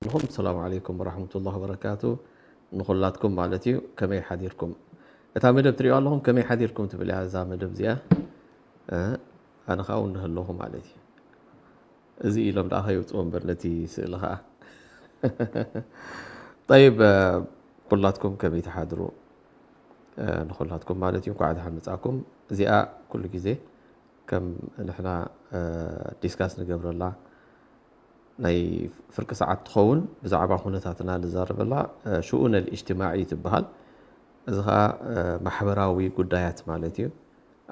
ኣለኹም። ሰላም ዓለይኩም ወራህመቱላሂ ወበረካቱ። ንኹላትኩም ማለት እዩ። ከመይ ሓዲርኩም? እታ መደብ ትሪኦ ኣለኹም፣ ከመይ ሓዲርኩም ትብል እያ እዛ መደብ እዚኣ። እ፣ ኣነ ኸኣ እውን ኣለኹ ማለት እዩ። እዚ ኢሎም ደኣ ከይውፅዎ እምበር ነቲ ስእሊ ኸኣ። ጠይብ፣ እ፣ ኩላትኩም ከመይ ትሓድሩ? እ፣ ንኹላትኩም ማለት እዩ። እንኳዕ ደሓን መጻእኩም። እዚኣ ኩሉ ግዜ ከም ንሕና፣ እ፣ ዲስካስ ንገብረላ ናይ ፍርቂ ሰዓት ትኸውን፣ ብዛዕባ ኩነታትና ንዛረበላ፣ እ፣ ሽኡን ኣልእጅትማዒ ትበሃል። እዚ ኸኣ፣ እ፣ ማሕበራዊ ጉዳያት ማለት እዩ።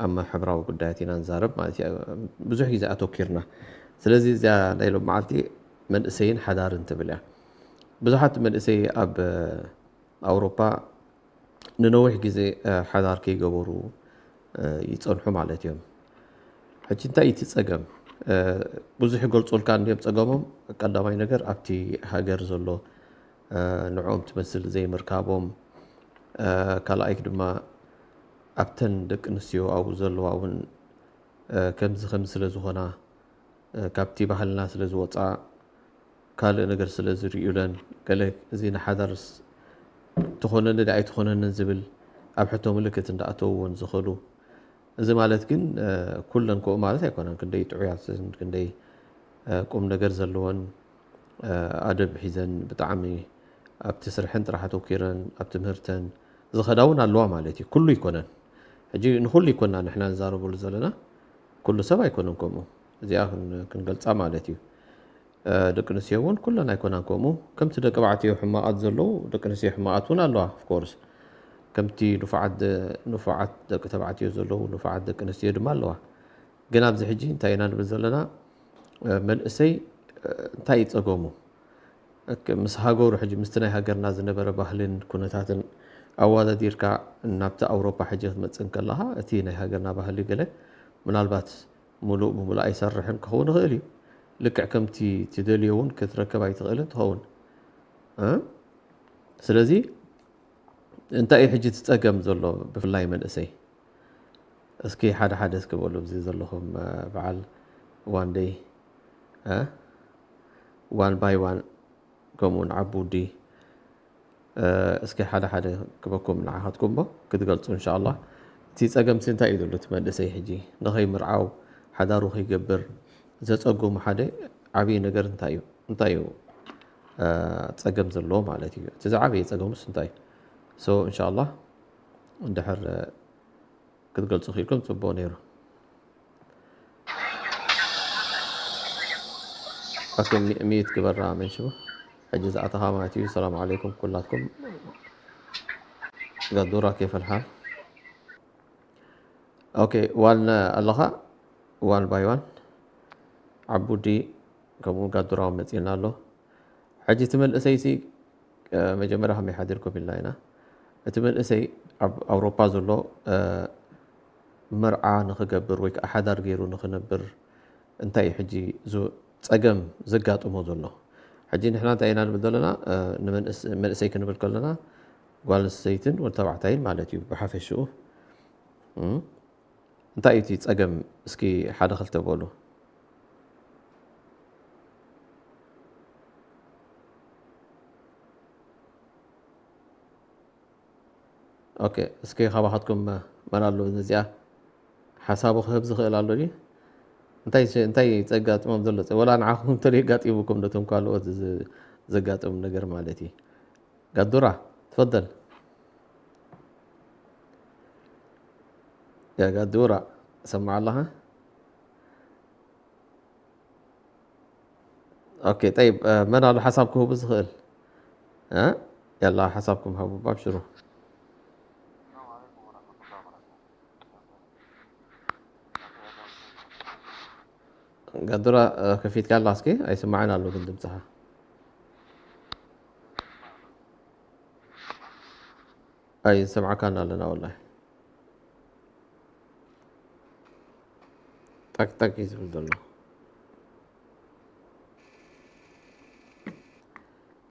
ኣብ ማሕበራዊ ጉዳያት ኢና ንዛረብ ማለት እዩ። ብዙሕ ግዜ ኣተኪርና። ስለዚ እዚኣ ናይ ሎም መዓልቲ መንእሰይን ሓዳርን ትብል እያ። ብዙሓት መንእሰይ ኣብ፣ እ፣ ኣውሮፓ ንነዊሕ ግዜ፣ እ፣ ሓዳር ከይገበሩ፣ እ፣ ይጸንሑ ማለት እዮም። ሕጂ እንታይ እዩ እቲ ጸገም? እ፣ ብዙሕ ይገልጹልካ እንድዮም ጸገሞም። ቀዳማይ ነገር ኣብቲ ሃገር ዘሎ፣ እ፣ ንዕኦም ትመስል ዘይምርካቦም፣ እ፣ ካልኣይ ድማ ኣብተን ደቂ ኣንስትዮ ኣብኡ ዘለዋ እውን፣ እ፣ ከምዚ ከምዚ ስለ ዝኾና፣ እ፣ ካብቲ ባህልና ስለ ዝወጻ፣ ካልእ ነገር ስለ ዝርእዩለን፣ ገለ እዚ ንሓዳርስ ትኾነኒ ዶ ኣይትኾነንን ዝብል ኣብ ሕቶ ምልክት እንዳኣተውዎን ዝኸዱ። እዚ ማለት ግን፣ እ፣ ኩለን ከምኡ ማለት ኣይኮነን። ክንደይ ጥዑያትን ክንደይ፣ እ፣ ቁም ነገር ዘለወን፣ እ፣ ኣደብ ሒዘን ብጣዕሚ ኣብቲ ስርሐን ጥራሕ ኣተኪረን ኣብ ትምህርተን ዝኸዳ እውን ኣለዋ ማለት እዩ። ኩሉ ኣይኮነን። ሕጂ ንኹሉ ኣይኮና ንሕና ንዛረበሉ ዘለና። ኩሉ ሰብ ኣይኮነን ከምኡ። እዚኣ ክን-፣ ክንገልጻ ማለት እዩ። እ፣ ደቂ ኣንስትዮ እውን ኩለን ኣይኮናን ከምኡ። ከምቲ ደቂ ተባዕትዮ ሕማቓት ዘለዉ፣ ደቂ ኣንስትዮ ሕማቓት እውን ኣለዋ፣ of course። ከምቲ ንፉዓት ደ-፣ ንፉዓት ደቂ ተባዕትዮ ዘለዉ፣ ንፉዓት ደቂ ኣንስትዮ ድማ ኣለዋ። ግን ኣብዚ ሕጂ እንታይ ኢና ንብል ዘለና? እ፣ መንእሰይ፣ እ፣ እንታይ እዩ ጸገሙ? እክ-፣ ምስ ሃገሩ፣ ሕጂ ምስቲ ናይ ሃገርና ዝነበረ ባህልን ኩነታትን ኣወዳዲርካ ናብቲ ኣውሮፓ ሕጂ ክትመጽእ እንከለኻ፣ እቲ ናይ ሃገርና ባህሊ ገለ ምናልባት ምሉእ ብምሉእ ኣይሰርሕን ክኸውን ይኽእል እዩ። ልክዕ ከምቲ ትደልዮ እውን ክትረክብ ኣይትኽእልን ትኸውን። እ? ስለዚ እንታይ እዩ ሕጂ እቲ ጸገም ዘሎ ብፍላይ መንእሰይ? እስኪ ሓደ ሓደ እስኪ በሉ፣ እዚ ዘለኹም፣ እ፣ በዓል ዋን ደይ፣ እ፣ ዋን ባይ ዋን፣ ከምኡውን ዓቡዲ፣ እ፣ እስኪ ሓደ ሓደ ክበኩም ንዓኻትኩም እሞ ክትገልጹ እንሻ ኣላህ። እቲ ጸገምሲ እንታይ እዩ ዘሎ? እቲ መንእሰይ ሕጂ ንኸይምርዓው፣ ሓዳሩ ከይገብር ዘጸግሙ ሓደ ዓብዪ ነገር እንታይ እዩ? እንታይ እዩ፣ እ፣ ጸገም ዘለዎ ማለት እዩ? እቲ ዝዓበየ ጸገሙስ እንታይ እዩ? ሶ እንሻ ኣላህ እንድሕር፣ እ፣ ክትገልጹ ክኢልኩም ጽቡቕ ነይሩ። ኦኬ፣ ሚ-፣ ሚዩት ግበራ መንሽቡ። ሕጂ ዝኣተኻ ማለት እዩ። ሰላም ዓለይኩም ኩላትኩም። ጋዱራ ኬፍ ኣልሓል? ኦኬ፣ ዋን ኣለኻ? ዋን ባይ ዋን። ዓቡዲ ከምኡ ጋዱራ እውን መጺእና ኣሎ። ሕጂ እቲ መንእሰይሲ፣ እ፣ መጀመርያ ከመይ ሓዲርኩም ኢልና ኢና። እቲ መንእሰይ ኣብ ኣውሮፓ ዘሎ፣ እ፣ መርዓ ንኽገብር ወይ ከዓ ሓዳር ገይሩ ንኽነብር እንታይ እዩ ሕጂ ዝ-፣ ጸገም ዘጋጥሞ ዘሎ? ሕጂ ንሕና እንታይ ኢና ንብል ዘለና? እ፣ ንመንእስ-፣ መንእሰይ ክንብል ከለና ጓል ኣንስተይትን ወዲ ተባዕታይን ማለት እዩ ብሓፈሽኡ። እም፣ እንታይ እዩ እቲ ጸገም? እስኪ ሓደ ክልተ በሉ። ኦኬ፣ እስኪ ካባኻትኩም መን ኣሎ ነዚኣ ሓሳቡ ክህብ ዝኽእል ኣሎ ድዩ? እንታይ ሸ-፣ እንታይ ዘጋጥሞም ዘሎ? ወላ ንዓኹም እንተደይ ኣጋጢሙኩም፣ ነቶም ካልኦት ዝ-፣ ዘጋጥም ነገር ማለት እዩ። ጋዱራ፣ ትፈደል። ያ ጋዱራ፣ ሰማዕ ኣለኻ? ኦኬ፣ ጠይብ፣ እ፣ መን ኣሎ ሓሳብ ክህቡ ዝኽእል? እ? የላ፣ ሓሳብኩም ሃቡ፣ ኣብሽሩ። ጋዱራ፣ እ፣ ከፊትካ ኣላ፣ እስኪ ኣይስማዕን ኣሎ ግን ድምፅኻ። ኣይሰምዓካን ኣለና ወላሂ። ጠቅጠቅ እዩ ዝብል ዘሎ።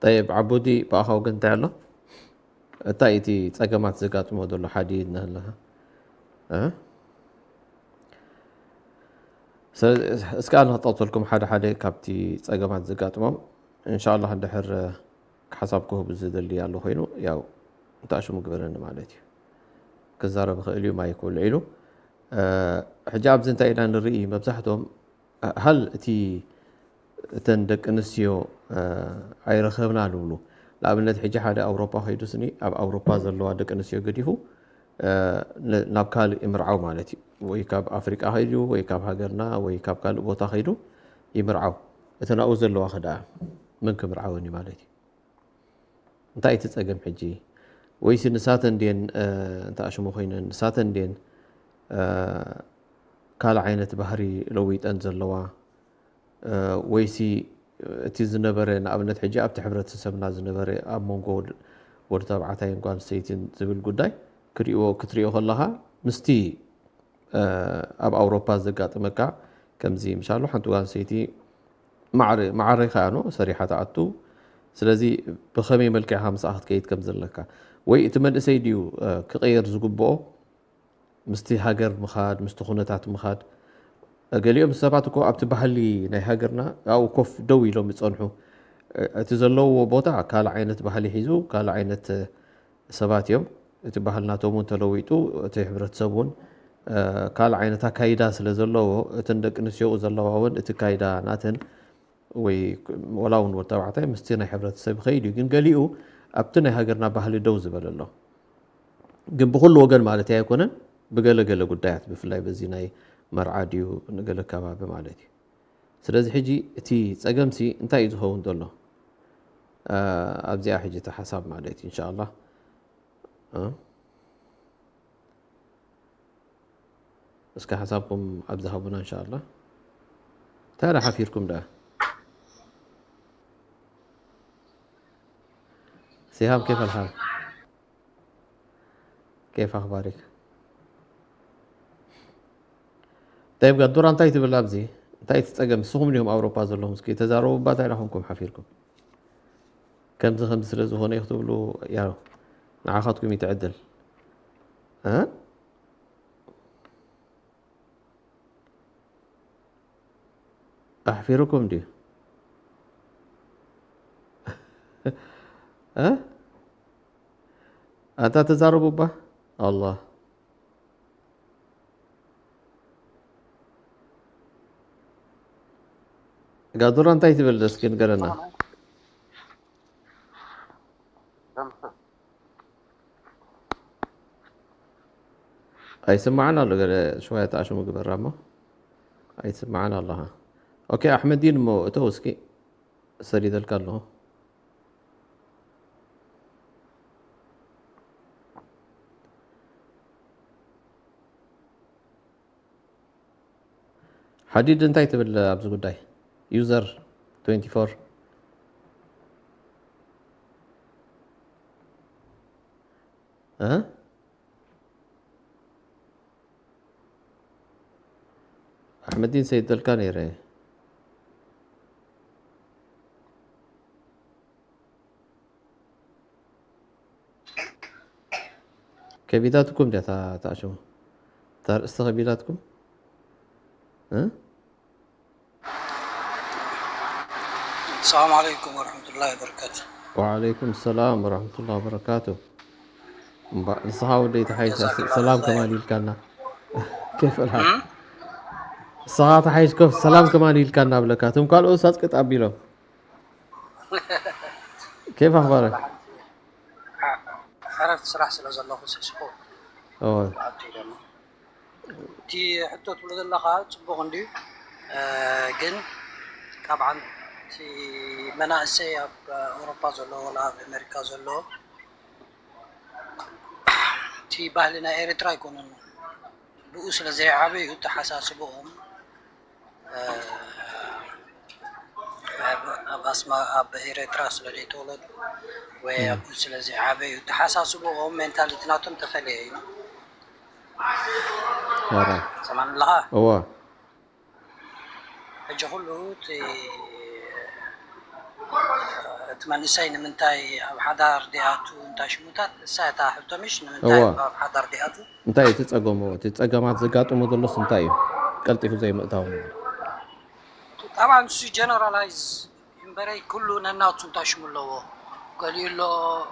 ጠይብ ዓቡዲ፣ ብኣኻ ወገን እንታይ ኣሎ? እንታይ እቲ ጸገማት ዘጋጥሞ ዘሎ ሓዲ ነህለኻ? እ? ስለ-፣ እስከ ኣነ ክጠቕሰልኩም ሓደ ሓደ ካብቲ ጸገማት ዘጋጥሞም፣ እንሻላህ እንድሕር ሓሳብ ክህቡ ዝደሊ ኣሎ ኮይኑ፣ ያው እንተኣሽሙ ግበረኒ ማለት እዩ። ክዛረብ ይኽእል እዩ፣ ማይክ ውልዒሉ። እ፣ ሕጂ ኣብዚ እንታይ ኢና ንርኢ? መብዛሕትኦም፣ እ፣ ሃል እቲ፣ እተን ደቂ ኣንስትዮ፣ እ፣ ኣይረኸብናን ይብሉ። ንኣብነት ሕጂ ሓደ ኣውሮፓ ከይዱ ስኒ፣ ኣብ ኣውሮፓ ዘለዋ ደቂ ኣንስትዮ ገዲፉ፣ እ፣ ን-፣ ናብ ካልእ ይምርዓው ማለት እዩ። ወይ ካብ ኣፍሪቃ ከይዱ፣ ወይ ካብ ሃገርና፣ ወይ ካብ ካልእ ቦታ ከይዱ ይምርዓው። እተን ኣብኡ ዘለዋ ከ ደኣ መን ክምርዓወን እዩ ማለት እዩ? እንታይ እቲ ጸገም ሕጂ? ወይሲ ንሳተን ድየን፣ እ፣ እንተ ኣሽሙ ኮይነን፣ ንሳተን ድየን፣ እ፣ ካልእ ዓይነት ባህሪ ለዊጠን ዘለዋ? እ፣ ወይሲ እቲ ዝነበረ፣ ንኣብነት ሕጂ ኣብቲ ሕብረተሰብና ዝነበረ ኣብ መንጎ ወድ-፣ ወዲ ተባዕታይን ጓል ኣንስተይትን ዝብል ጉዳይ ክርእይዎ፣ ክትርእዮ ከለኻ ምስቲ እ፣ ኣብ ኣውሮፓ ዘጋጥመካ ከምዚ ምሻሉ ሓንቲ ጓል ኣንስተይቲ ማዕረ-፣ ማዕረ ከኣ ነው ሰሪሓ ትኣቱ። ስለዚ ብኸመይ መልክዕ ኢኻ ምስኣ ክትከይድ ከም ዘለካ፣ ወይ እቲ መንእሰይ ድዩ፣ እ፣ ክቕየር ዝግብኦ ምስቲ ሃገር ምኻድ፣ ምስቲ ኩነታት ምኻድ? ገሊኦም ሰባት እኮ ኣብቲ ባህሊ ናይ ሃገርና ኣብኡ ኮፍ ደው ኢሎም ይጸንሑ። እ፣ እቲ ዘለውዎ ቦታ ካልእ ዓይነት ባህሊ ሒዙ፣ ካልእ ዓይነት፣ እ፣ ሰባት እዮም። እቲ ባህል ናቶም እውን ተለዊጡ፣ እቲ ሕብረተሰብ እውን፣ እ፣ ካልእ ዓይነት ኣካይዳ ስለ ዘለዎ፣ እተን ደቂ ኣንስትዮ ዘለዋ እውን እቲ ኣካይዳ ናተን ወይ ወላ እውን ወዲ ተባዕታይ ምስቲ ናይ ሕብረተሰብ ይኸይድ እዩ። ግን ገሊኡ ኣብቲ ናይ ሃገርና ባህሊ ደው ዝበለ ኣሎ። ግን ብኹሉ ወገን ማለት ኣይኮነን፣ ብገለ ገለ ጉዳያት፣ ብፍላይ በዚ ናይ መርዓ ድዩ ንገለ ከባቢ ማለት እዩ። ስለዚ ሕጂ እቲ ጸገምሲ እንታይ እዩ ዝኸውን ዘሎ? እ፣ ኣብዚኣ ሕጂ እቲ ሓሳብ ማለት እዩ፣ ኢንሻኣላህ። እ? እስከ ሓሳብኩም ኣብዚ ሃቡና፣ ኢንሻኣላህ። እንታይ ደኣ ሓፊርኩም ደኣ? ሲሃም፣ ኬፍ ኣልሓል? ኬፍ ኣኽባሪክ? ጠይብ፣ ጋዱራ እንታይ ትብል ኣብዚ? እንታይ እቲ ጸገም? ንስኹም ዲኹም ኣውሮፓ ዘለኹም? እስኪ ተዛረቡ እባ፣ እንታይ ደኣ ኮንኩም ሓፊርኩም? ከምዚ ከምዚ ስለ ዝኾነ እዩ ክትብሉ፣ ያው ንዓኻትኩም እዩ እቲ ዕድል። እ? ኣሕፊሩኩም ድዩ? እ? ኣንታ ተዛረቡ እባ። ኣላህ። ጋዱራ እንታይ ትብል እስኪ ንገረና። ኣይስማዕን ኣሎ፣ ገለ ሽዋያ ተኣሽሙ ግበራ እሞ ኣይትስማዕን ኣለኻ። ኦኬ፣ ኣሕመዲን እሞ እተው እስኪ፣ ሰዲደልካ ኣለኹ። ሓዲድ እንታይ ትብል ኣብዚ ጉዳይ? ዩዘር ትዌንቲ ፎር። እ? ኣሕመዲን ሰይደልካ ነይረ። ከቢዳትኩም ድያ እታ፣ እታ ሽሙ? እታ ርእስቲ ከቢዳትኩም? እ? ሰላም ዓለይኩም ወረሕመቱላሂ ወበረካቱ። ወዓለይኩም ሰላም ወረሕመቱላሂ ወበረካቱ። እምባ-፣ ንስኻ ወደይ ተሓይሽ፣ ጀዛከላሁ ሰላም ኸይር። ከማን ኢልካና። ኬፍ ኣልሓል? እም? ንስኻ ተሓይሽ፣ ኮፍ፣ ሰላም ከማን ኢልካና ብለካ። እቶም ካልኦት ኣጽቅጥ ኣቢሎም። ኬፍ ኣኽባረክ? ዕረፍቲ ስራሕ ስለ ዘለኹ ስሕስሑ እወ። ኣብቲ ደሞ። እቲ ሕቶ ትብሎ ዘለኻ ጽቡቕ እንድዩ፣ እ፣ ግን ካብ ዓን-፣ እቲ መናእሰይ ኣብ ኣውሮፓ ዘሎ ወላ ኣብ ኣሜሪካ ዘሎ፣ እቲ ባህሊ ናይ ኤርትራ ኣይኮነን። ብኡ ስለ ዘይዓበዩ ተሓሳስብኦም፣ እ፣ ኣብ፣ ኣብ ኣስማ ኣብ ኤረትራ ስለ ዘይተወለዱ ወይ ኣብኡ ስለ ዘይዓበዩ ተሓሳስብኦም ሜንታሊቲ ናቶም ተፈለየ እዩ። ኧረ ሰማን ኣለኻ? እዋ ሕጂ ኩሉ እቲ እቲ መንእሰይ ንምንታይ ኣብ ሓዳር ዲኣቱ እንታይ ሽሙታት እሳ እታ ሕቶ ምሽ ንምንታይ እዋ ኣብ ሓዳር ዲኣቱ እንታይ እቲ ጸገሙ እቲ ጸገማት ዘጋጥሞ ዘሎስ እንታይ እዩ ቀልጢፉ ዘይምእታው? ጠብዓን እሱ ጀነራላይዝ እምበረይ ኩሉ ነናቱ እንታይ ሽሙ ኣለዎ። ገሊኡ ኣሎ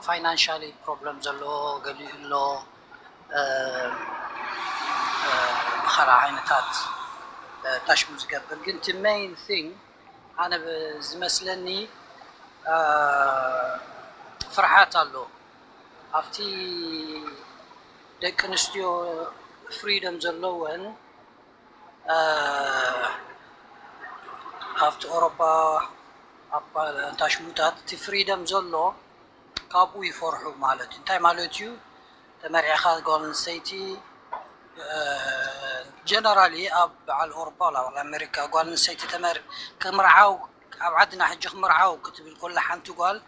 ፋይናንሻሊ ፕሮብለም ዘለዎ፣ ገሊኡ ኣሎ እ፣ እ፣ ብኻልእ ዓይነታት እ፣ እንታይ ሽሙ ዝገብር ግን እቲ ሜይን ቲንግ ኣነ ብ- ዝመስለኒ እ፣ ፍርሓት ኣሎ ኣብቲ ደቂ ኣንስትዮ ፍሪደም ዘለወን ኣብቲ ኦሮፓ ኣብ እንታሽሙታት እቲ ፍሪደም ዘሎ ካብኡ ይፈርሑ ማለት እዩ። እንታይ ማለት እዩ? ተመርዒኻ ጓል ኣንስተይቲ ጀነራሊ ኣብ በዓል ኦሮፓ ወላ በዓል ኣሜሪካ ጓል ኣንስተይቲ ተመር ክምርዓው ኣብ ዓድና ሕጂ ክምርዓው ክትብል ኮላ ሓንቲ ጓል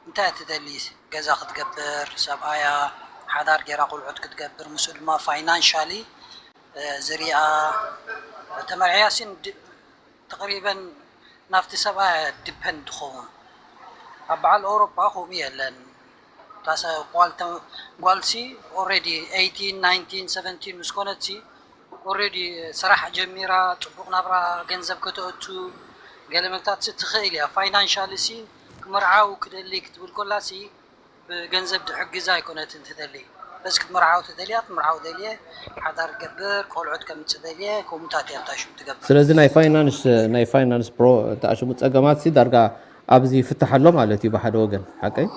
እንታይ እያ ትደሊ? ገዛ ክትገብር ሰብኣያ ሓዳር ጌራ ቆልዑት ክትገብር ምስኡ ድማ ፋይናንሻሊ ዝሪኣ ተመርዕያ ሲን ተቅሪበን ናብቲ ሰብኣያ ዲፐንድ ትኸውን ኣብ በዓል ኣውሮፓ ከምኡ የለን ጓልሲ ኦሬዲ ኤይቲን ናይንቲን ሰቨንቲን ምስ ኮነትሲ ኦሬዲ ስራሕ ጀሚራ ፅቡቅ ናብራ ገንዘብ ከተእቱ ገለ መግታት ትኽእል እያ ፋይናንሻሊ ሲ ክምርዓው ክደሊ ክትብል ኮላሲ ብገንዘብ ድሕግዛ ኣይኮነትን ትደሊ በስ ክትምርዓው ትደልያ ክትምርዓው ደልየ ሓዳር ገብር ቆልዑት ከምፅእ ደልየ ከምኡታት እያ ታሽሙ ትገብር ስለዚ ናይ ፋይናንስ ናይ ፋይናንስ ፕሮ ተኣሽሙ ፀገማት ሲ ዳርጋ ኣብዚ ይፍታሕ ኣሎ ማለት እዩ ብሓደ ወገን ሓቀይ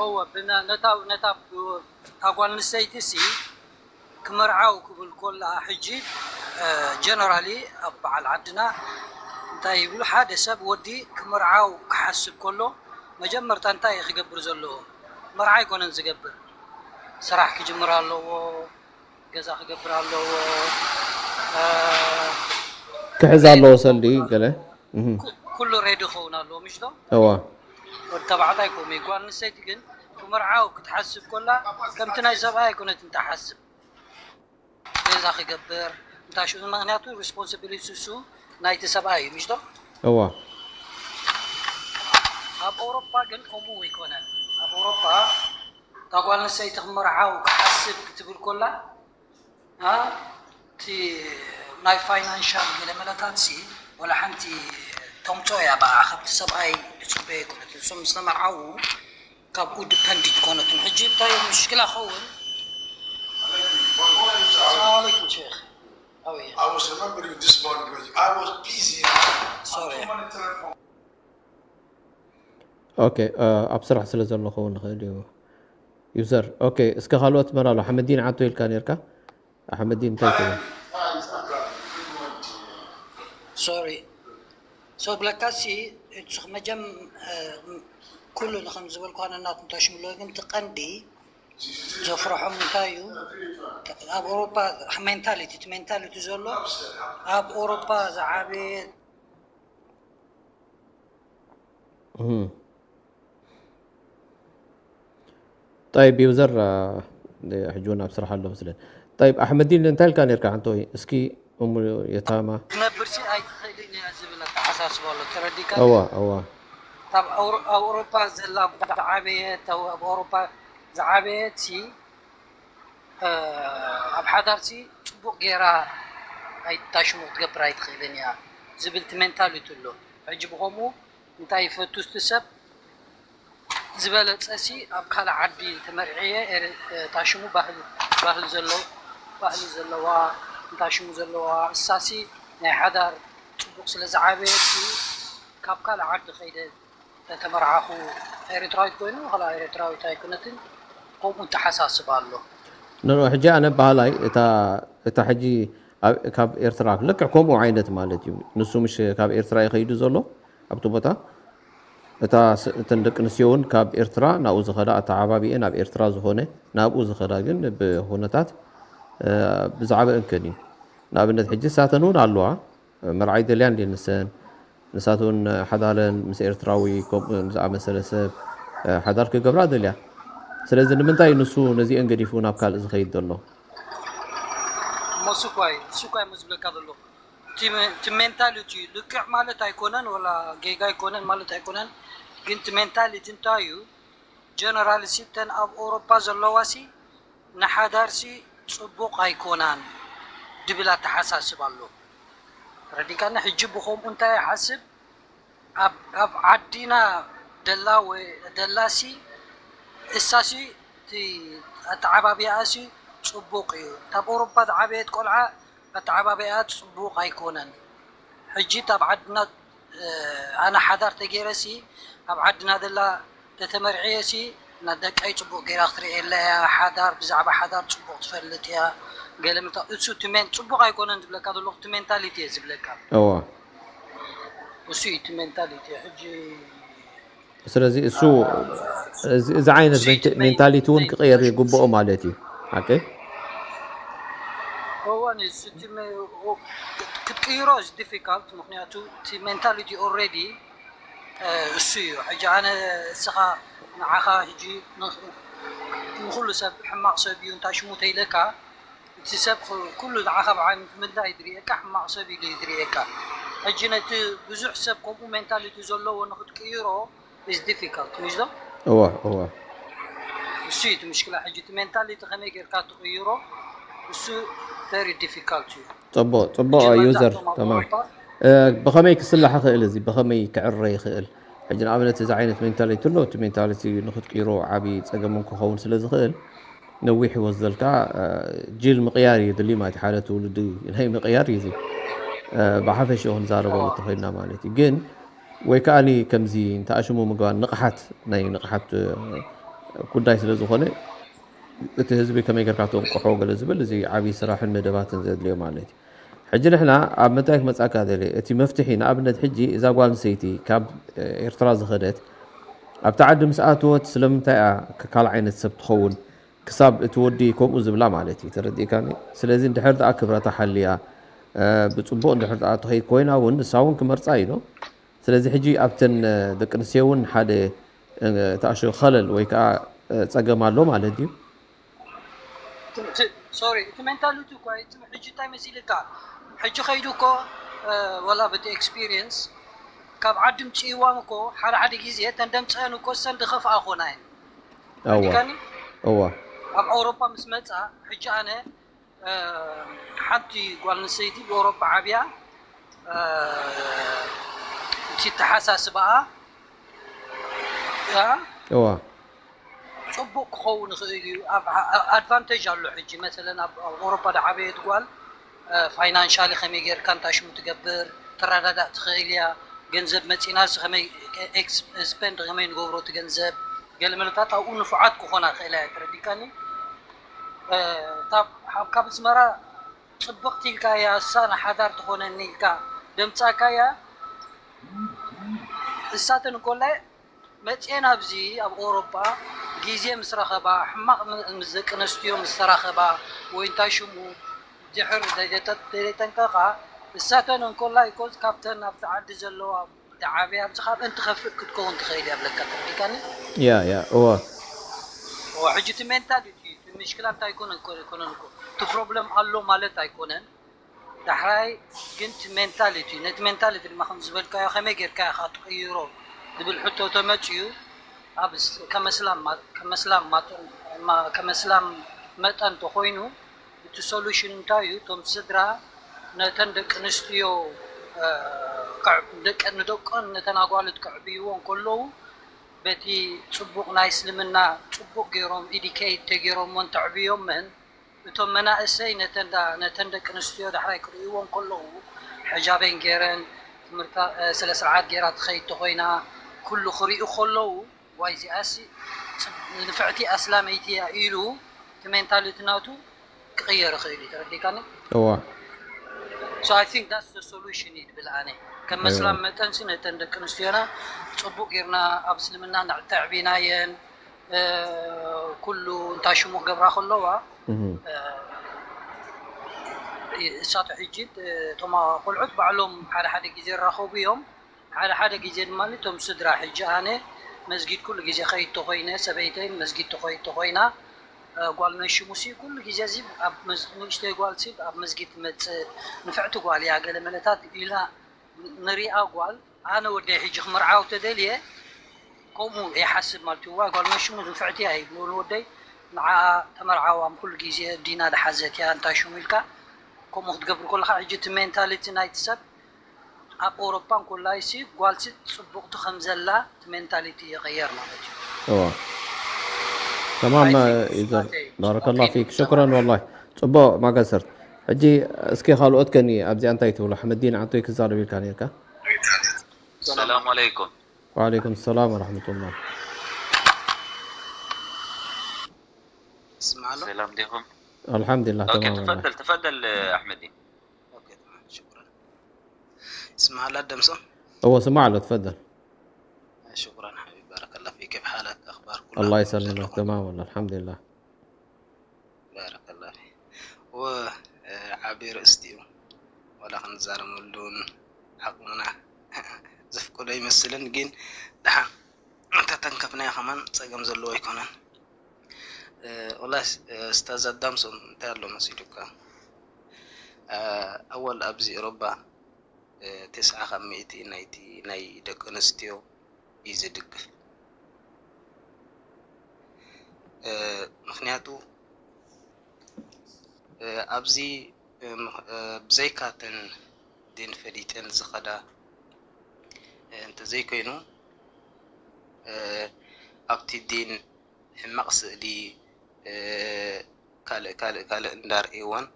እወ ብነ- ነታ ነታ ብ- እታ ጓል ኣንስተይቲ ሲ ክምርዓው ክብል ኮላ ሕጂ ጀነራሊ ኣብ በዓል ዓድና እንታይ ይብሉ ሓደ ሰብ ወዲ ክምርዓው ክሓስብ ከሎ መጀመርታ እንታይ እዩ ክገብር ዘለዎ መርዓ ኣይኮነን ዝገብር ስራሕ ክጅምር ኣለዎ ገዛ ክገብር ኣለዎ እ፣ ክሕዝ ኣለዎ ሰልዲ ገለ እህ፣ ኩሉ ሬዲ ክኸውን ኣለዎ ምሽ ዶ እዋ ወዲ ተባዕታይ ከምኡ እዩ ጓል ኣንስተይቲ ግን ክምርዓው ክትሓስብ ኮላ ከምቲ ናይ ሰብኣይ ኣይኮነትን ትሓስብ ገዛ ክገብር እንታይ ሽኡ ምክንያቱ ሪስፖንሲቢሊቲ እሱ ናይቲ ሰብኣይ እዩ ምሽ ዶ እዋ ኣብ ኣውሮፓ ግን ከምኡ ኣይኮነን ኣብ ኣውሮፓ እታ ጓል ኣንስተይቲ ክምርዓው ክሓስብ ክትብል ኮላ እ፣ እቲ ናይ ፋይናንሻል ገለ መለታት ሲ ወላ ሓንቲ ተምፅኦ እያ በኣ ካብቲ ሰብኣይ ዝፅበየ ኣይኮነትን እሶም ምስ ተመርዓው ካብኡ ዲፐንድ ትኮነትን ሕጂ እንታይ እዩ ምሽክላ ኸውን ሰላም ኣለይኩም ሼክ ኣበየ I was remembering this morning, but I was busy. ሶሪ ኦኬ ኣብ ስራሕ ስለ ዘሎ ክኸውን ይኽእል እዩ ዩዘር ኦኬ እስከ ካልኦት መራሎ ሓመዲን ዓቶ ኢልካ ነርካ ኣሕመዲን እንታይ ትብል ሶሪ ሶ ብለካሲ እሱ መጀም ኩሉ ንከም ዝበልኩ ነናት እንተሽምሎ ግን እቲ ቀንዲ ዘፍርሖም እንታይ እዩ ኣብ ኣውሮፓ ሜንታሊቲ እቲ ሜንታሊቲ ዘሎ ኣብ ኣውሮፓ ዝዓበየ طيب يوزر ሕጂ እውን ኣብ ስራሕ ኣሎ መስለን طيب ኣሕመዲን እንታይ ኢልካ ነርካ ሓንቶ እስኪ እሙ የታማ ትነብር ሲ ኣይትኽእልን እያ ዝብል ኣተሓሳስባ ኣሎ ተረዲካ እዋ እዋ ኣብ ኣውሮ- ኣብ ኣውሮፓ ዘላ ዝዓበየት ኣብ ኣብ ኣውሮፓ ዝዓበየት ሲ እ፣ ኣብ ሓዳር ሲ ፅቡቅ ገይራ ኣይታሽሙ ክትገብር ኣይትኽእልን እያ ዝብል እቲ ሜንታሊቲ ኣሎ ሕጂ ብከምኡ እንታይ ይፈቱ እቲ ሰብ ዝበለፀ ሲ ኣብ ካልእ ዓዲ ተመርዕየ ኤረ- እ፣ ታሽሙ ባህል ባህል ዘለዎ ባህሊ ዘለዋ እንታሽሙ ዘለዋ እሳሲ ናይ ሓዳር ፅቡቅ ስለ ዝዓበየት ሲ ካብ ካልእ ዓዲ ከይደ ተተመርዓኹ ኤርትራዊት ኮይኑ ከላ ኤርትራዊት ኣይኮነትን ከምኡ ተሓሳስብ ኣሎ ኖኖ ሕጂ ኣነ ባህላይ እታ እታ ሕጂ ኣብ- ካብ ኤርትራ ልክዕ ከምኡ ዓይነት ማለት እዩ ንሱ ምሽ ካብ ኤርትራ ይኸይዱ ዘሎ ኣብቲ ቦታ እታ ስ- እተን ደቂ ኣንስትዮ እውን ካብ ኤርትራ ናብኡ ዝኸዳ ኣተዓባቢኤ ናብ ኤርትራ ዝኾነ ናብኡ ዝኸዳ ግን ብኩነታት እ፣ ብዛዕባ እንከን እዩ ንኣብነት ሕጂ ሳተን እውን ኣለዋ መርዓይ ደልያ እንዲ ንሰን ንሳት እውን ሓዳረን ምስ ኤርትራዊ ከምኡ ዝኣመሰለ ሰብ ሓዳር ክገብራ ደልያ። ስለዚ ንምንታይ ንሱ ነዚአን ገዲፉ ናብ ካልእ ዝኸይድ ዘሎ? እሞ እሱ እኳ እዩ እሱ እኳ እዩ ዝብለካ ዘሎ። እቲ ሜንታሊቲ ልክዕ ማለት ኣይኮነን፣ ወላ ጌጋ ኣይኮነን ማለት ኣይኮነን። ግን እቲ ሜንታሊቲ እንታይ እዩ? ጀነራል ሲ እተን ኣብ ኤውሮፓ ዘለዋ ሲ ንሓዳር ሲ ጽቡቕ ኣይኮናን ድብል ኣተሓሳስብ ኣሎ። ረዲካና ሕጂ ብኸምኡ እንታይ ይሓስብ? ኣብ ኣብ ዓዲና ደላ ወይ ደላሲ እሳሲ እቲ ኣተዓባቢያኣሲ ጽቡቕ እዩ። ካብ ኤውሮፓ ዝዓበየት ቆልዓ ኣተዓባቢያኣ ጽቡቕ ኣይኮነን። ሕጂ ኣብ ዓድና ኣነ ሓዳር ተገይረሲ ኣብ ዓድና ደላ ተተመርዕየሲ ናደቀይ ጽቡቕ ገይራ ክትርእየላ እያ። ሓዳር ብዛዕባ ሓዳር ጽቡቕ ትፈልጥ እያ። ገለ ምልታ እሱ ትሜን ጽቡቕ ኣይኮነን ዝብለካ ዘለኹ እቲ ሜንታሊቲ እየ ዝብለካ። እዋ እሱ እዩ እቲ ሜንታሊቲ ሕጂ ስለዚ እሱ እዚ ዓይነት ሜንታሊቲ እውን ክቀየር ይግብኦ ማለት እዩ። ሓቂ እዋን ክትቅይሮ is difficult። ምክንያቱ እቲ ሜንታሊቲ ኦልሬዲ እሱ እዩ። ሕጂ ኣነ እስኻ ንዓኻ ሕጂ ንኩሉ ሰብ ሕማቕ ሰብ እዩ እንታይ ሽሙ ተይለካ እቲ ሰብ ኩሉ ንዓኻ ብዓይኑ ትምላ እዩ ዝርእየካ፣ ሕማቕ ሰብ ኢሉ እዩ ዝርእየካ። ሕጂ ነቲ ብዙሕ ሰብ ከምኡ ሜንታሊቲ ዘለዎ ንክትቅይሮ is difficult ምሽ ዶ? እወ እወ እሱ እዩ እቲ ምሽክላ። ሕጂ እቲ ሜንታሊቲ ከመይ ጌርካ ትቕይሮ እሱ very difficult እዩ። ጽቡቕ ጽቡቕ ዩዘር ተማም። ብኸመይ ክስላሕ ይኽእል እዚ ብኸመይ ክዕረ ይኽእል? ሕጂ ንኣብነት እዚ ዓይነት ሜንታሊቲ ኣሎ። እቲ ሜንታሊቲ ንክትቅይሮ ዓብዪ ጸገም እውን ክኸውን ስለ ዝኽእል ነዊሕ ይወስደልካ። ጂል ምቕያር እዩ ድልዩ ማለት ሓደ ትውልዲ ናይ ምቕያር እዩ። እዚ ብሓፈሽኡ ክንዛረበሉ ተኾይንና ማለት እዩ። ግን ወይ ከዓኒ ከምዚ እንተኣሽሙ ምግባር ንቕሓት ናይ ንቕሓት ጉዳይ ስለ ዝኾነ እቲ ህዝቢ ከመይ ጌርካ ተንቅሖ ገለ ዝብል እዚ ዓብዪ ስራሕን መደባትን ዘድልዮ ማለት እዩ። ሕጂ ንሕና ኣብ ምንታይ ክመጻካ ደለ እቲ መፍትሒ ንኣብነት ሕጂ እዛ ጓል ኣንስተይቲ ካብ ኤርትራ ዝኸደት ኣብቲ ዓዲ ምስ ኣተወት ስለምንታይ እያ ካልእ ዓይነት ሰብ ትኸውን ክሳብ እቲ ወዲ ከምኡ ዝብላ ማለት እዩ። ተረዲእካኒ? ስለዚ እንድሕር ደኣ ክብረታ ሓልያ ብጽቡቕ እንድሕር ደኣ ትኸይድ ኮይና እውን ንሳ እውን ክመርጻ እዩ ዶ? ስለዚ ሕጂ ኣብተን ደቂ ኣንስትዮ እውን ሓደ ተኣሾ ኸለል ወይ ከዓ ፀገም ኣሎ ማለት ድዩ? ሶሪ እቲ ሜንታሊቲ እኮ ሕጂ እንታይ መሲልካ ሕጂ ከይዱ እኮ ወላ በቲ ኤክስፒሪየንስ ካብ ዓዲ ምፅእዋም እኮ ሓደ ሓደ ግዜ ተንደምፀአን እኮ ሰን ድኸፍኣ ኮና እየን እዋ እዋ ኣብ ኣውሮፓ ምስ መፃ ሕጂ ኣነ ሓንቲ ጓል ኣንስተይቲ ብኦሮፓ ዓብያ እቲ ተሓሳስባኣ እዋ ፅቡቅ ክኸውን ይኽእል እዩ። ኣድቫንቴጅ ኣሎ። ሕጂ መሰለን ኣብ ኦሮፓ ዝዓበየት ጓል ፋይናንሻሊ ከመይ ጌርካ እንታይ ሽሙ ትገብር ትረዳዳእ ትኽእል እያ። ገንዘብ መፂና ከመይ ስፐንድ ከመይ ንገብሮ እቲ ገንዘብ ገለ መለታት ኣብኡ ንፉዓት ክኾና ይኽእላ እያ። ተረዲካኒ? ካብ ኣስመራ ፅብቕቲ ኢልካ እያ እሳ ንሓዳር ትኾነኒ ኢልካ ደምፃካ እያ። እሳተን እንኮላይ መፅኤን ኣብዚ ኣብ ኤውሮጳ ግዜ ምስ ረኸባ ሕማቕ ምስ ደቂ ኣንስትዮ ምስ ተራኸባ ወይ እንታይ ሽሙ ድሕር ዘይጠንቀቓ እሳተን እንኮላይ ኮዝ ካብተን ኣብቲ ዓዲ ዘለዋ ዓብያ ኣብዚ ካብ እንቲ ከፍእ ክትከውን ትኽእል እያ ብለካ ተረዲካኒ። ያ ያ እዋ እዋ ሕጂ እቲ ሜንታሊቲ እቲ ምሽክላ እንታይ ኣይኮነን ኮነ ኣይኮነን እኮ እቲ ፕሮብለም ኣሎ ማለት ኣይኮነን። ዳሕራይ ግን እቲ ሜንታሊቲ ነቲ ሜንታሊቲ ድማ ከም ዝበልካዮ ከመይ ጌርካ ኢኻ ትቕይሮ ዝብል ሕቶ ተመፅዩ ኣብ ከመስላም ከመስላም መጠን ተኮይኑ እቲ ሶሉሽን እንታይ እዩ? እቶም ስድራ ነተን ደቂ ኣንስትዮ ንደቀን ነተን ኣጓልት ከዕብይዎ እንከለዉ በቲ ፅቡቕ ናይ እስልምና ፅቡቕ ገይሮም ኢዲኬይት ተገይሮሞ እንተዕብዮምን እቶም መናእሰይ ነተን ደቂ ኣንስትዮ ዳሕራይ ክርእይዎ እንከለዉ ሕጃበን ገይረን ትምህርታ ስለ ስርዓት ገይራ ትኸይድ ተኾይና ኩሉ ክርእዩ ከለዉ ዋይ እዚኣሲ ንፍዕቲ ኣስላመይቲ እያ ኢሉ እቲ ሜንታሊቲ ናቱ ክቕየር ይኽእል እዩ። ተረዲካኒ? እዋ So I think that's the solution እዩ ድብል ኣነ ከም መስላም መጠንሲ ነተን ደቂ ኣንስትዮና ፅቡቅ ጌርና ኣብ እስልምና ተዕቢናየን ኩሉ እንታይ ሽሙ ክገብራ ከለዋ እሳቱ ሕጂ እቶም ቆልዑት ባዕሎም ሓደ ሓደ ግዜ ይራኸቡ እዮም። ሓደ ሓደ ግዜ ድማ እቶም ስድራ፣ ሕጂ ኣነ መስጊድ ኩሉ ግዜ ከይድ ተኾይነ፣ ሰበይተይ መስጊድ ተኾይድ ተኾይና፣ እ፣ ጓል ናይ ሽሙሲ ኩሉ ግዜ እዚ ኣብ መስ-፣ ንእሽተይ ጓል ሲ ኣብ መስጊድ ትመጽእ፣ ንፍዕቲ ጓል እያ፣ ገለ መለታት ኢልና ንሪኣ ጓል። ኣነ ወደይ ሕጂ ክምርዓው ተደልየ ከምኡ ይሓስብ ማለት እዩ። ዋ ጓል ናይ ሽሙስ ንፍዕቲ እያ ይብሉ ንወደይ። ንዓ ተመርዓዋም ኩሉ ግዜ ዲና ድሓዘት እያ እንታይ ሽሙ ኢልካ ከምኡ ክትገብር ከለኻ፣ ሕጂ እቲ ሜንታሊቲ ናይቲ ሰብ ኣብ ኣውሮፓን ኮላይሲ ጓልሲ ጽቡቕቲ ከም ዘላ እቲ ሜንታሊቲ ይቕየር ማለት እዩ። እዋ ተማም። ይዘር ባረከላ ፊክ ሽክረን ወላሂ። ጽቡቅ ማገሰርት። ሕጂ እስኪ ካልኦት ከኒ ኣብዚኣ እንታይ ትብሉ? ኣሕመዲን ዓንቶይ ክዛረብ ኢልካ ነርካ። ሰላም አለይኩም። ወዓለይኩም ሰላም ወረሕመቱላህ። اسمع له. ሰላም ዲኹም? አልሐምዱሊላህ ኦኬ ተማም ወላሂ። ተፈደል ተፈደል አሕመዲ። اوكي تمام شكرا. اسمع له دمسو. እወ ስማዕ ኣሎ ትፈደል። شكرا حبيبي بارك الله فيك. كيف حالك؟ اخبار كل الله أخبار يسلمك زلمة؟ تمام والله الحمد لله. بارك الله فيك. و ዓቢ ርእስቲ እዩ ዋላ ክንዛረበሉን ዓቕምና ዘፍቅዶ ይመስልን ግን ደሓ እንተተንከፍናዮ ከማን ጸገም ዘለዎ ኣይኮነን። ወላ ስታዝ ኣዳምሶም እንታይ ኣሎ መሲሉካ? ኣወል ኣብዚ ኤሮባ ተስዓ ካብ ሚእቲ ናይቲ ናይ ደቂ ኣንስትዮ እዩ ዝድግፍ። ምክንያቱ ኣብዚ ብዘይካተን ዲን ፈሊጠን ዝኸዳ እንተዘይኮይኑ ኣብቲ ዲን ሕማቕ ስእሊ ካልእ ካልእ ካልእ እንዳርእይወን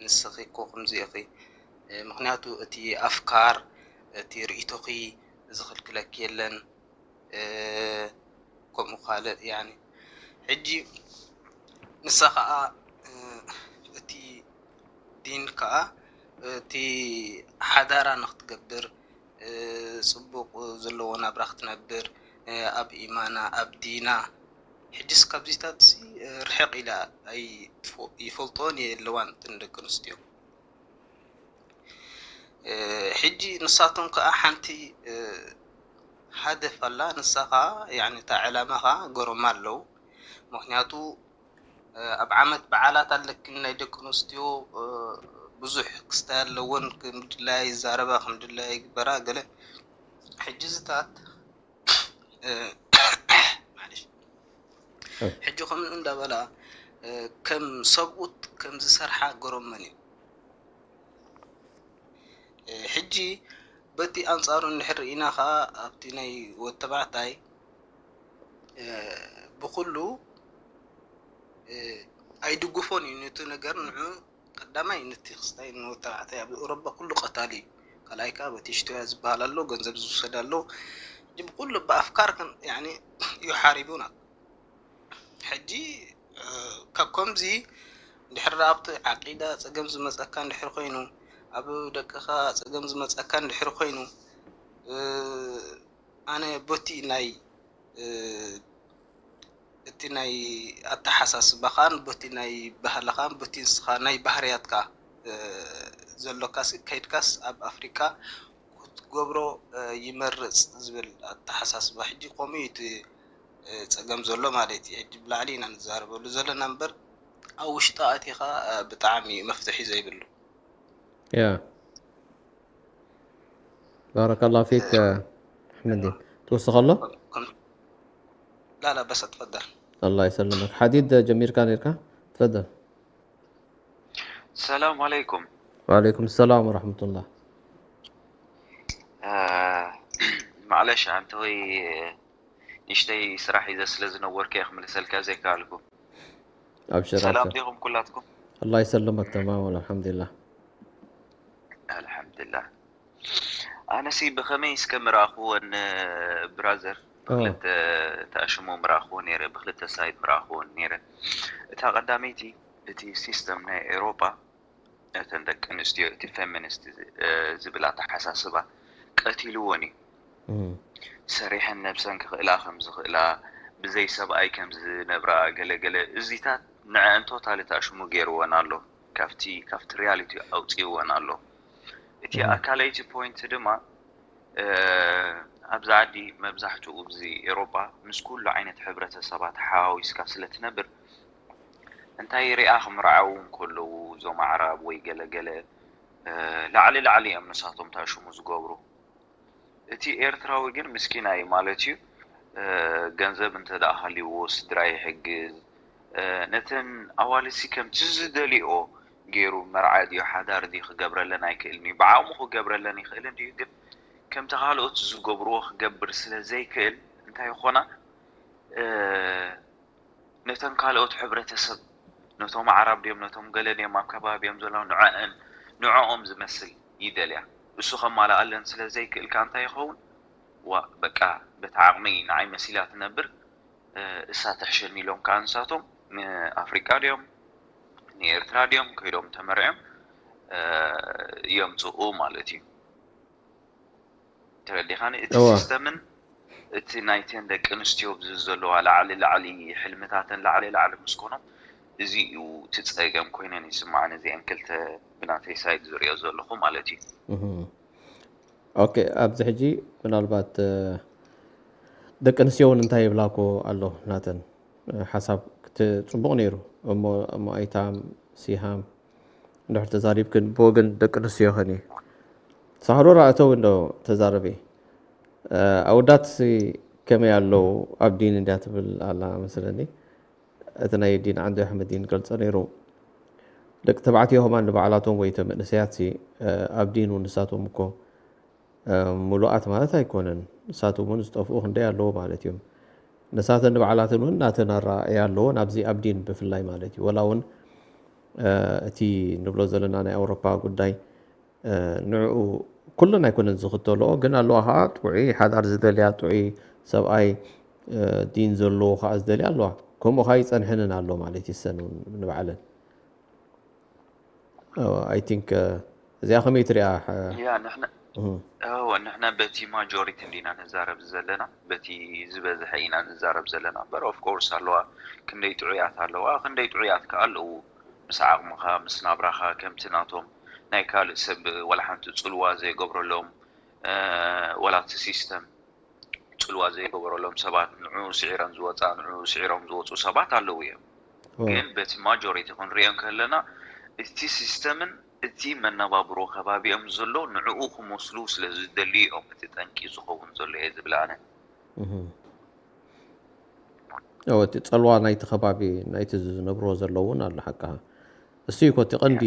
ንስኺ እኮ ከምዚ ኢኺ ምክንያቱ እቲ ኣፍካር እቲ ርእይቶኺ ዝኽልክለኪ የለን ከምኡ ካልእ ያኒ ሕጂ ንሳ ከዓ እቲ ዲን ከዓ እቲ ሓዳራ ንክትገብር ፅቡቅ ዘለዎ ናብራ ክትነብር ኣብ ኢማና ኣብ ዲና ሕጅስ ካብዚታት ርሕቅ ኢላ ኣይይፈልጦን የለዋን እተን ደቂ ኣንስትዮ ሕጂ ንሳቶም ከዓ ሓንቲ ሃደፍ ኣላ ንሳ ከዓ ያኒ እታ ዕላማ ከዓ ገሮማ ኣለዉ ምክንያቱ ኣብ ዓመት በዓላት ኣለክን ናይ ደቂ ኣንስትዮ ብዙሕ ክስታይ ኣለወን ከም ድላያ ይዛረባ ከም ድላያ ይግበራ ገለ ሕጂ ዝታት ሕጂ ከምኡ እንዳበላ ከም ሰብኡት ከም ዝሰርሓ ገሮመን እዩ ሕጂ በቲ ኣንፃሩ እንድሕር ርኢና ከዓ ኣብቲ ናይ ወተባዕታይ ብኩሉ ኣይድግፎን እዩ ነቲ ነገር ንዑ ቀዳማይ ነቲ ክስታይ ንወተባዕታይ ኣብ ኤውሮባ ኩሉ ቀታሊ እዩ ካልኣይ ከዓ በቲ ሽቶያ ዝበሃል ኣሎ ገንዘብ ዝውሰድ ኣሎ ሕጂ ብኩሉ ብኣፍካር ከም ያኒ ይሓሪቡና ሕጂ ካብ ከምዚ እንድሕር ኣብቲ ዓቂዳ ፀገም ዝመፀካ እንድሕር ኮይኑ ኣብ ደቅኻ ፀገም ዝመፀካ እንድሕር ኮይኑ ኣነ ቦቲ ናይ እቲ ናይ ኣተሓሳስባኻን ቦቲ ናይ ባህልኻን ቦቲ ንስኻ ናይ ባህርያትካ ዘሎካስ ከይድካስ ኣብ ኣፍሪካ ክትገብሮ ይመርፅ ዝብል ኣተሓሳስባ ሕጂ ከምኡ እዩ እቲ ፀገም ዘሎ ማለት እዩ ሕጂ ብላዕሊ ኢና ንዛረበሉ ዘለና እምበር ኣብ ውሽጢ ኣቲኻ ብጣዕሚ መፍትሒ ዘይብሉ ያ ባረከላ ፊክ ኣሕመዲን ትወስኸ ኣሎ لا لا بس اتفضل الله يسلمك حديد ጀሚርካ ነርካ تفضل ሰላም አለይኩም وعليكم السلام ورحمة الله ማዕለሽ ኣንተ ወይ ንሽተይ ስራሕ ሒዘ ስለ ዝነበርኩ እየ ክምልሰልካ ዘይከኣልኩ أبشر ሰላም أبشر ዲኹም ኩላትኩም الله يسلمك تمام والله الحمد لله ኣልሓምዱላ ኣነሲ ብኸመይ እስከ ምረኣኽወን ብራዘር ብክልተ ተኣሽሞ ምረኣኽዎ ነይረ ብክልተ ሳይድ ምረኣኽወን ነይረ እታ ቀዳመይቲ እቲ ሲስተም ናይ ኤሮጳ እተን ደቂ ኣንስትዮ እቲ ፌሚኒስት ዝብል ኣተሓሳስባ ቀቲልዎን እዩ ሰሪሐን ነብሰን ክኽእላ ከም ዝኽእላ ብዘይ ሰብኣይ ከም ዝነብራ ገለገለ እዚታት ንዐን ቶታሊ ተኣሽሙ ገይርወን ኣሎ ካብቲ ካብቲ ሪያሊቲ ኣውፅእወን ኣሎ እቲ ኣካለይቲ ፖይንት ድማ ኣብዚ ዓዲ መብዛሕትኡ ኣብዚ ኤሮጳ ምስ ኩሉ ዓይነት ሕብረተሰባት ሓዋዊስካ ስለ ትነብር እንታይ ሪኣ ክምርዓዉ እንከለዉ እዞም ኣዕራብ ወይ ገለ ገለ ላዕሊ ላዕሊ እዮም ንሳቶም ታሽሙ ዝገብሩ። እቲ ኤርትራዊ ግን ምስኪናይ ማለት እዩ። ገንዘብ እንተ ደኣ ሃልይዎ ስድራ ይሕግዝ። ነተን ኣዋልድሲ ከምቲ ዝደልዮ ገይሩ መርዓ ድዩ ሓዳር ድዩ ክገብረለን ኣይክእልን እዩ። ብዓቕሙ ክገብረለን ይኽእል እንድዩ፣ ግን ከምቲ ካልኦት ዝገብርዎ ክገብር ስለ ዘይክእል እንታይ ይኾና ነተን ካልኦት ሕብረተሰብ ነቶም ኣዕራብ ድዮም ነቶም ገለ ድዮም ኣብ ከባቢኦም ዘለዉ ንዕአን ንዕኦም ዝመስል ይደልያ። እሱ ከማልኣለን ስለ ዘይክእል ከኣ እንታይ ይኸውን? ዋ በቃ በቲ ዓቕመይ ንዓይ መሲላ ትነብር እሳ ትሕሸኒ ኢሎም ከኣ ንሳቶም ንኣፍሪቃ ድዮም ንኤርትራ ድዮም ከይዶም ተመርዕዮም የምጽኡ ማለት እዩ። ተረዲኻኒ? እቲ እዋ። ሲስተምን እቲ ናይተን ደቂ ኣንስትዮ ብዚ ዘለዋ ላዕሊ ላዕሊ ሕልምታተን ላዕሊ ላዕሊ ምስ ኮኖም እዚ እዩ እቲ ጸገም ኮይነን ይስምዓኒ እዚአን ክልተ ብናተይ ሳይድ ዝሪኦ ዘለኹ ማለት እዩ። እህ። ኦኬ ኣብዚ ሕጂ ምናልባት እ፣ ደቂ ኣንስትዮ እውን እንታይ ይብላ እኮ ኣሎ ናተን እ፣ ሓሳብ ክት- ጽቡቕ ነይሩ እሞ እሞ ኣይታም ሲሃም እንድሕር ተዛሪብክን ብወገን ደቂ ኣንስትዮ ኸኒ ሳህሮ ራእተው እንዶ ተዛረቢ ኣወዳት ከመይ ኣለዉ ኣብ ዲን እንድያ ትብል ኣላ መስለኒ እቲ ናይ ዲን ዓንዲ ኣሕመድ ዲን ገልጸ ነይሩ ደቂ ተባዕትዮ ከማን ንባዕላቶም ወይ ተመንእሰያት ኣብ ዲን እውን ንሳቶም እኮ ምሉኣት ማለት ኣይኮነን ንሳቶም እውን ዝጠፍኡ ክንደይ ኣለዉ ማለት እዮም ንሳተን ንባዕላተን እውን ናተን ኣረኣእያ ኣለወን ኣብዚ ኣብ ዲን ብፍላይ ማለት እዩ ወላ እውን እቲ ንብሎ ዘለና ናይ ኣውሮፓ ጉዳይ ንዕኡ ኩለን ኣይኮነን ዝኽተልኦ ግን ኣለዋ ከዓ ጥዑይ ሓዳር ዝደልያ ጥዑይ ሰብኣይ ዲን ዘለዎ ከዓ ዝደልያ ኣለዋ ከምኡ ከዓ ይፀንሐንን ኣሎ ማለት ይሰን ንባዕለን I think እዚኣ ከመይ ትሪኣ ያ ንሕና እወ ንሕና በቲ ማጆሪቲ እንዲና ንዛረብ ዘለና በቲ ዝበዝሐ ኢና ንዛረብ ዘለና እምበር of course ኣለዋ ክንደይ ጥዑያት ኣለዋ ክንደይ ጥዑያት ከዓ ኣለዉ ምስ ዓቕምኻ ምስ ናብራኻ ከምቲ ናቶም ናይ ካልእ ሰብ ዋላ ሓንቲ ጽልዋ ዘይገብረሎም ዋላ እቲ ሲስተም ጽልዋ ዘይገበረሎም ሰባት ንዑ ስዒረን ዝወፃ ንዑ ስዒሮም ዝወፁ ሰባት ኣለዉ እዮም ግን በቲ ማጆሪቲ ክንሪኦ ከለና እቲ ሲስተምን እቲ መነባብሮ ከባቢኦም ዘሎ ንዕኡ ክመስሉ ስለ ዝደልዩ እዮም እቲ ጠንቂ ዝኸውን ዘሎ እየ ዝብል ኣነ እቲ ፀልዋ ናይቲ ከባቢ ናይቲ ዝነብርዎ ዘለዉ እውን ኣሎ ሓቅኻ እሱ እዩ ኮቲ ቀንዲ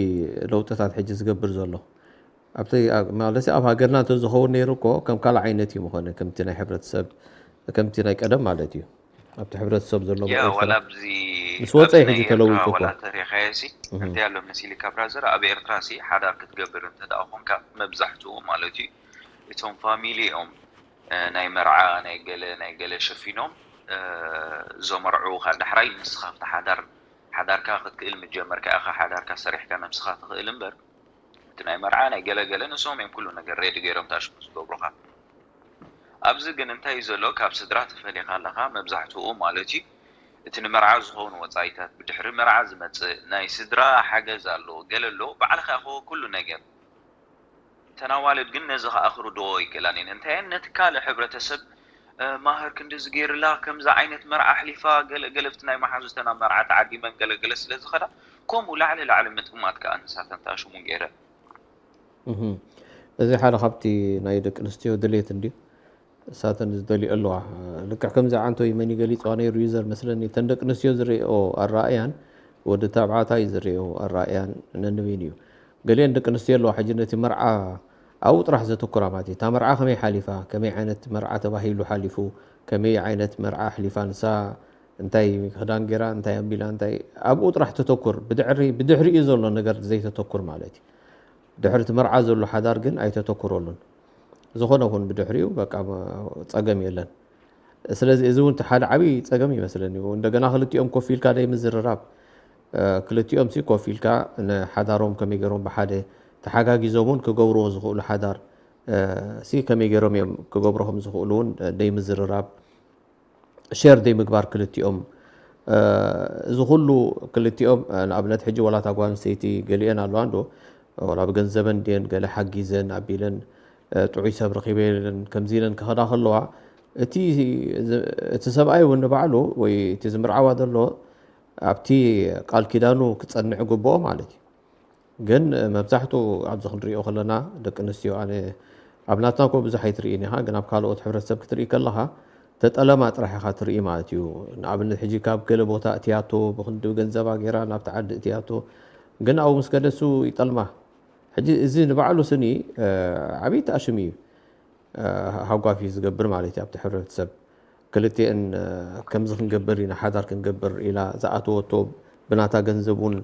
ለውጥታት ሕጂ ዝገብር ዘሎ ኣብቲ ማለት ኣብ ሃገርና እንተ ዝኸውን ነይሩ እኮ ከም ካልእ ዓይነት እዩ ምኾነ ከምቲ ናይ ሕብረተሰብ ከምቲ ናይ ቀደም ማለት እዩ ኣብቲ ሕብረተሰብ ዘሎ ያ ኤርትራ ወላ ኣብዚ ምስ ወፀ ኣብዚ ሕጂ ናይ ተለዊጡ ኤርትራ እኮ ወላ ተሪኻየሲ እንታይ ኣሎ መሲሊ ካብ ብራዘር ኣብ ኤርትራ ሲ ሓዳር ክትገብር እንተ ደኣ ኮንካ መብዛሕትኡ ማለት እዩ እቶም ፋሚሊ እዮም እ፣ ናይ መርዓ ናይ ገለ ናይ ገለ ሸፊኖም እ፣ ዘመርዕውኻ ዳሕራይ ንስኻ ኣብቲ ሓዳር ሓዳርካ ክትክእል ምጀመርካ ኢኻ ሓዳርካ ሰሪሕካ ነብስኻ ትኽእል እምበር እቲ ናይ መርዓ ናይ ገለ ገለ ንሶም እዮም ኩሉ ነገር ሬዲ ገይሮም ታሽሙ ዝገብሩኻ ኣብዚ ግን እንታይ እዩ ዘሎ ካብ ስድራ ተፈሊኻ ኣለኻ መብዛሕትኡ ማለት እዩ እቲ ንመርዓ ዝኸውን ወፃኢታት ብድሕሪ መርዓ ዝመፅእ ናይ ስድራ ሓገዝ ኣሎ ገለ ኣሎ ባዕልኻ ኢኸዎ ኩሉ ነገር እተን ኣዋልድ ግን ነዚ ከዓ ክርድኦ ይክእላን እየን እንታየን ነቲ ካልእ ሕብረተሰብ ማህር ክንድዚ ገይርላ ከምዚ ዓይነት መርዓ ኣሕሊፋ ገለ ገለ ብቲ ናይ መሓዙተን ኣብ መርዓ ተዓዲመን ገለ ገለ ስለ ዝኸዳ ከምኡ ላዕሊ ላዕሊ ምጥማት ከዓ ንሳተን ታሽሙ ገይረን እዚ ሓደ ካብቲ ናይ ደቂ ኣንስትዮ ድሌት እንድዩ እሳተን ዝደልዮ ኣለዋ ልክዕ ከምዚ ዓንቶይ መን ገሊፅዋ ነይሩ እዩ ዘር መስለኒ እተን ደቂ ኣንስትዮ ዝርእኦ ኣረኣእያን ወዲ ተባዕታይ ዝርእኦ ኣረኣእያን ነንበይን እዩ ገሊአን ደቂ ኣንስትዮ ኣለዋ ሕጂ ነቲ መርዓ ኣብኡ ጥራሕ ዘተኩራ ማለት እዩ እታ መርዓ ከመይ ሓሊፋ ከመይ ዓይነት መርዓ ተባሂሉ ሓሊፉ ከመይ ዓይነት መርዓ ኣሕሊፋ ንሳ እንታይ ክዳን ገይራ እንታይ ኣቢላ እንታይ ኣብኡ ጥራሕ ተተኩር ብድሕሪ ብድሕሪኡ ዘሎ ነገር ዘይተተኩር ማለት እዩ ድሕሪ እቲ መርዓ ዘሎ ሓዳር ግን ኣይተተኩረሉን ዝኾነ ኹን ብድሕሪኡ በቃ ጸገም የለን ስለዚ እዚ እውን ሓደ ዓብዪ ጸገም ይመስለኒ እንደገና ክልቲኦም ኮፍ ኢልካ ደይ ምዝርራብ ክልቲኦም ሲ ኮፍ ኢልካ ንሓዳሮም ከመይ ገይሮም ብሓደ ተሓጋጊዞም እውን ክገብርዎ ዝኽእሉ ሓዳር ሲ ከመይ ገይሮም እዮም ክገብሩ ከም ዝኽእሉ እውን ደይ ምዝርራብ ሸር ደይ ምግባር ክልቲኦም እዚ ኩሉ ክልቲኦም ንኣብነት ሕጂ ዋላ እታ ጓል ኣንስተይቲ ገሊአን ኣለዋ እንዶ ዋላ ብገንዘበን ድየን ገለ ሓጊዘን ኣቢለን ጥዑይ ሰብ ረኺበ ኢለን ከምዚ ኢለን ክኸዳ ከለዋ፣ እቲ ሰብኣይ እውን ንባዕሉ ወይ እቲ ዝምርዓዋ ዘሎ ኣብቲ ቃል ኪዳኑ ክጸንዕ ግብኦ ማለት እዩ። ግን መብዛሕትኡ ኣብዚ ክንሪኦ ከለና ደቂ ኣንስትዮ፣ ኣነ ኣብ ናትና እኮ ብዙሕ ኣይትርእይን ኢኻ፣ ግን ኣብ ካልኦት ሕብረተሰብ ክትርኢ ከለኻ ተጠለማ ጥራሕ ኢኻ ትርኢ ማለት እዩ። ንኣብነት ሕጂ ካብ ገለ ቦታ እትያቶ ብክንዲ ገንዘባ ገይራ ናብቲ ዓዲ እትያቶ፣ ግን ኣብኡ ምስ ከደሱ ይጠልማ። ሕጂ እዚ ንባዕሉ ስኒ ዓብዪ ተኣሽም እዩ። ሃጓፍ እዩ ዝገብር ማለት እዩ ኣብቲ ሕብረተሰብ። ክልቲኤን ከምዚ ክንገብር ኢና ሓዳር ክንገብር ኢላ ዝኣተወቶ ብናታ ገንዘብ እውን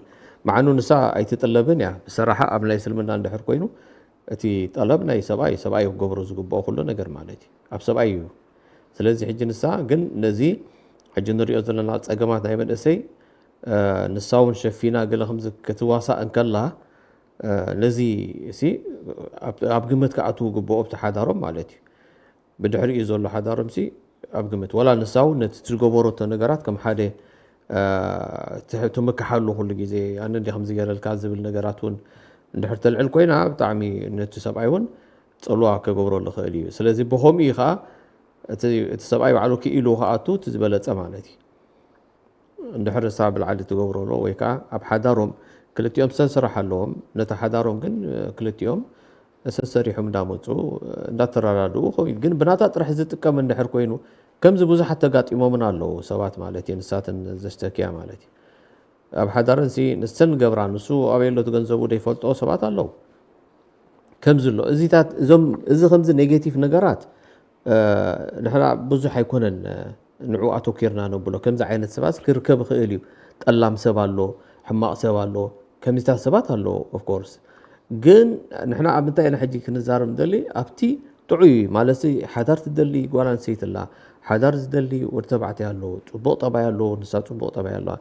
መዓኑ ንሳ ኣይትጥለብን እያ ብሰራሓ ኣብ ናይ እስልምና እንድሕር ኮይኑ እቲ ጠለብ ናይ ሰብኣይ ሰብኣይ ክገብሮ ዝግብኦ ኩሉ ነገር ማለት እዩ ኣብ ሰብኣይ እዩ። ስለዚ ሕጂ ንሳ ግን ነዚ ሕጂ ንሪኦ ዘለና ፀገማት ናይ መንእሰይ ንሳ እውን ሸፊና ገለ ከምዚ ክትዋሳእ እንከላ ነዚ ሲ ኣብ ግምት ክኣትዉ ግብኦ ኣብቲ ሓዳሮም ማለት እዩ። ብድሕሪኡ ዘሎ ሓዳሮም ሲ ኣብ ግምት ወላ ንሳ እውን ነቲ ዝገበረቶ ነገራት ከም ሓደ ትምክሓሉ ኩሉ ግዜ ኣነ እንዲ ከምዚ ገረልካ ዝብል ነገራት እውን እንድሕር ተልዕል ኮይና ብጣዕሚ ነቲ ሰብኣይ እውን ፅልዋ ክገብረሉ ክእል እዩ። ስለዚ ብከምኡ እዩ ከዓ እቲ ሰብኣይ ባዕሉ ክኢሉ ክኣቱ እቲ ዝበለፀ ማለት እዩ። እንድሕር እሳ ብላዕሊ ትገብረሎ ወይ ከዓ ኣብ ሓዳሮም ክልቲኦም ሰሰራሕ ኣለዎም ነቲ ሓዳሮም ግን ክልቲኦም ሰሰሪሖም እንዳመፁ እንዳተረዳድኡ ከው ግን ብናታ ጥራሕ ዝጥቀም እንድሕር ኮይኑ ከምዚ ብዙሓት ተጋጢሞምን ኣለዉ ሰባት ማለት እዩ ንሳትን ዘሽተክያ ማለት እዩ። ኣብ ሓዳረን ሲ ንሰን ገብራ ንሱ ኣበይ ኣሎ ገንዘቡ ዘይፈልጦ ሰባት ኣለዉ። ከምዚ ኣሎ እዚታት እዞም እዚ ከምዚ ኔጌቲቭ ነገራት ንሕና ብዙሕ ኣይኮነን ንዕኡ ኣተኪርና ነብሎ። ከምዚ ዓይነት ሰባት ክርከብ ይኽእል እዩ። ጠላም ሰብ ኣሎ፣ ሕማቕ ሰብ ኣሎ፣ ከምዚታት ሰባት ኣለዉ ኦፍኮርስ። ግን ንሕና ኣብ ምንታይ ኢና ሕጂ ክንዛረብ ንደሊ ኣብቲ ጥዑይ ማለት ሓዳር ትደሊ ጓል ኣንስተይቲ ኣላ፣ ሓዳር ዝደሊ ወዲ ተባዕታይ ኣሎ፣ ፅቡቕ ጠባይ ኣሎ፣ ንሳ ፅቡቕ ጠባይ ኣለዋ።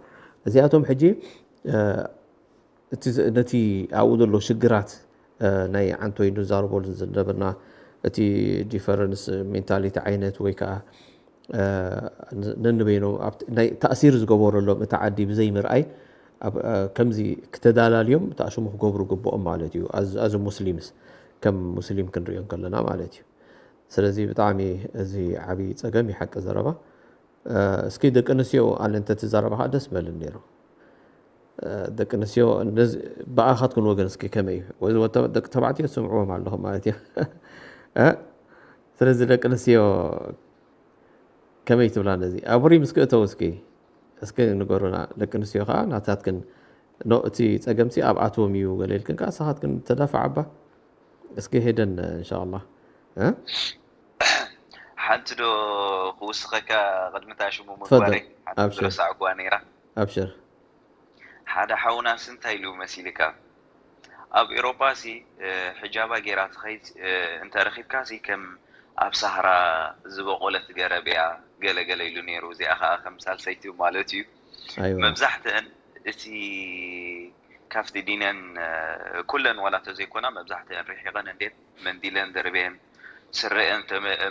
እዚኣቶም ሕጂ እቲ ነቲ ኣብኡ ዘሎ ሽግራት ናይ ዓንቶይ ንዛረበሉ ዝነበርና እቲ ዲፈረንስ ሜንታሊቲ ዓይነት ወይ ከዓ ነንበይኖም ናይ ተእሲር ዝገበረሎም እቲ ዓዲ ብዘይ ምርኣይ ከምዚ ክተዳላልዮም ተኣሽሙ ክገብሩ ግብኦም ማለት እዩ። ኣዚ ሙስሊምስ ከም ሙስሊም ክንሪኦ ከለና ማለት እዩ። ስለዚ ብጣዕሚ እዚ ዓብዪ ፀገም ይሓቂ ዘረባ። እስኪ ደቂ ኣንስትዮ ኣነ እንተትዛረባ ከዓ ደስ በልን ነይሩ። ደቂ ኣንስትዮ ብኣኻትኩን ወገን እስኪ ከመይ እዩ? ደቂ ተባዕትዮ ስምዕዎም ኣለኹም ማለት እዩ። ስለዚ ደቂ ኣንስትዮ ከመይ ትብላ ነዚ? ኣብ ሪም እስኪ እተው እስኪ እስኪ ንገሩና። ደቂ ኣንስትዮ ከዓ ናታትክን እቲ ፀገምሲ ኣብኣትዎም እዩ ገለ ኢልክን ከዓ ንስኻትክን ተዳፍዓ እባ። እስኪ ሄደን እንሻላ። ሓንቲ ዶ ክውስኸካ ቅድሚ ታሽሙ ምግባረይ ሓንቲ ዝረሳዕኩዋ ነይራ። ኣብሽር። ሓደ ሓውናስ እንታይ ኢሉ መሲልካ ኣብ ኤሮጳ ሲ ሕጃባ ጌራ ትኸይድ እንተረኺብካ ሲ ከም ኣብ ሳህራ ዝበቆለት ገረብ እያ ገለ ገለ ኢሉ ነይሩ። እዚኣ ከዓ ከም ሳልሰይቲ ማለት እዩ። መብዛሕትአን እቲ ካብቲ ዲነን ኩለን ዋላ ተዘይኮና መብዛሕትአን ርሒቐን እንዴት መንዲለን ደርቤን ስረኤን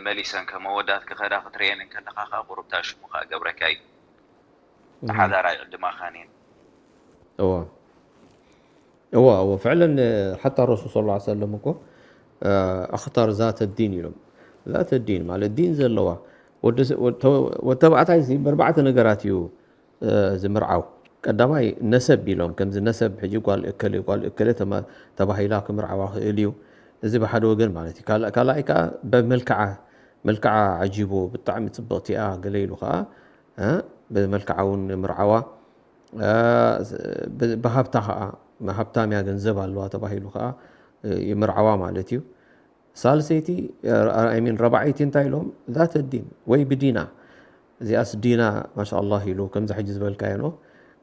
መሊሰን ከመወዳት ክኸዳ ክትረየን እንከለኻ ከዓ ቁሩብ ታሽሙ ከዓ ገብረካ እዩ። ሓዳር ኣይዕድማኻን እየን። እዋ እዋ እዋ ፍዕለን ሓታ ረሱል ስለ ላ ሰለም እኮ ኣኽታር ዛተ ዲን ኢሎም። ዛተ ዲን ማለት ዲን ዘለዋ ወዲ ተባዕታይ በርባዕተ ነገራት እዩ ዝምርዓው። ቀዳማይ ነሰብ ኢሎም ከምዚ ነሰብ ሕጂ ጓል እከለ ጓል እከለ ተባሂላ ክምርዓዋ ክእል እዩ። እዚ ብሓደ ወገን ማለት እዩ። ካልኣይ ከዓ በመልክዓ መልክዓ ዓጂቡ ብጣዕሚ ፅብቕቲ እያ ገለ ኢሉ ከዓ ብመልክዓ እውን ምርዓዋ ብሃብታ ከዓ ሃብታም እያ ገንዘብ ኣለዋ ተባሂሉ ከዓ ይምርዓዋ ማለት እዩ። ሳልሰይቲ ሚን ረባዒቲ እንታይ ኢሎም ዛተ ዲን ወይ ብዲና እዚኣስ ዲና ማሻ ኣላህ ኢሉ ከምዚ ሕጂ ዝበልካዮ ኖ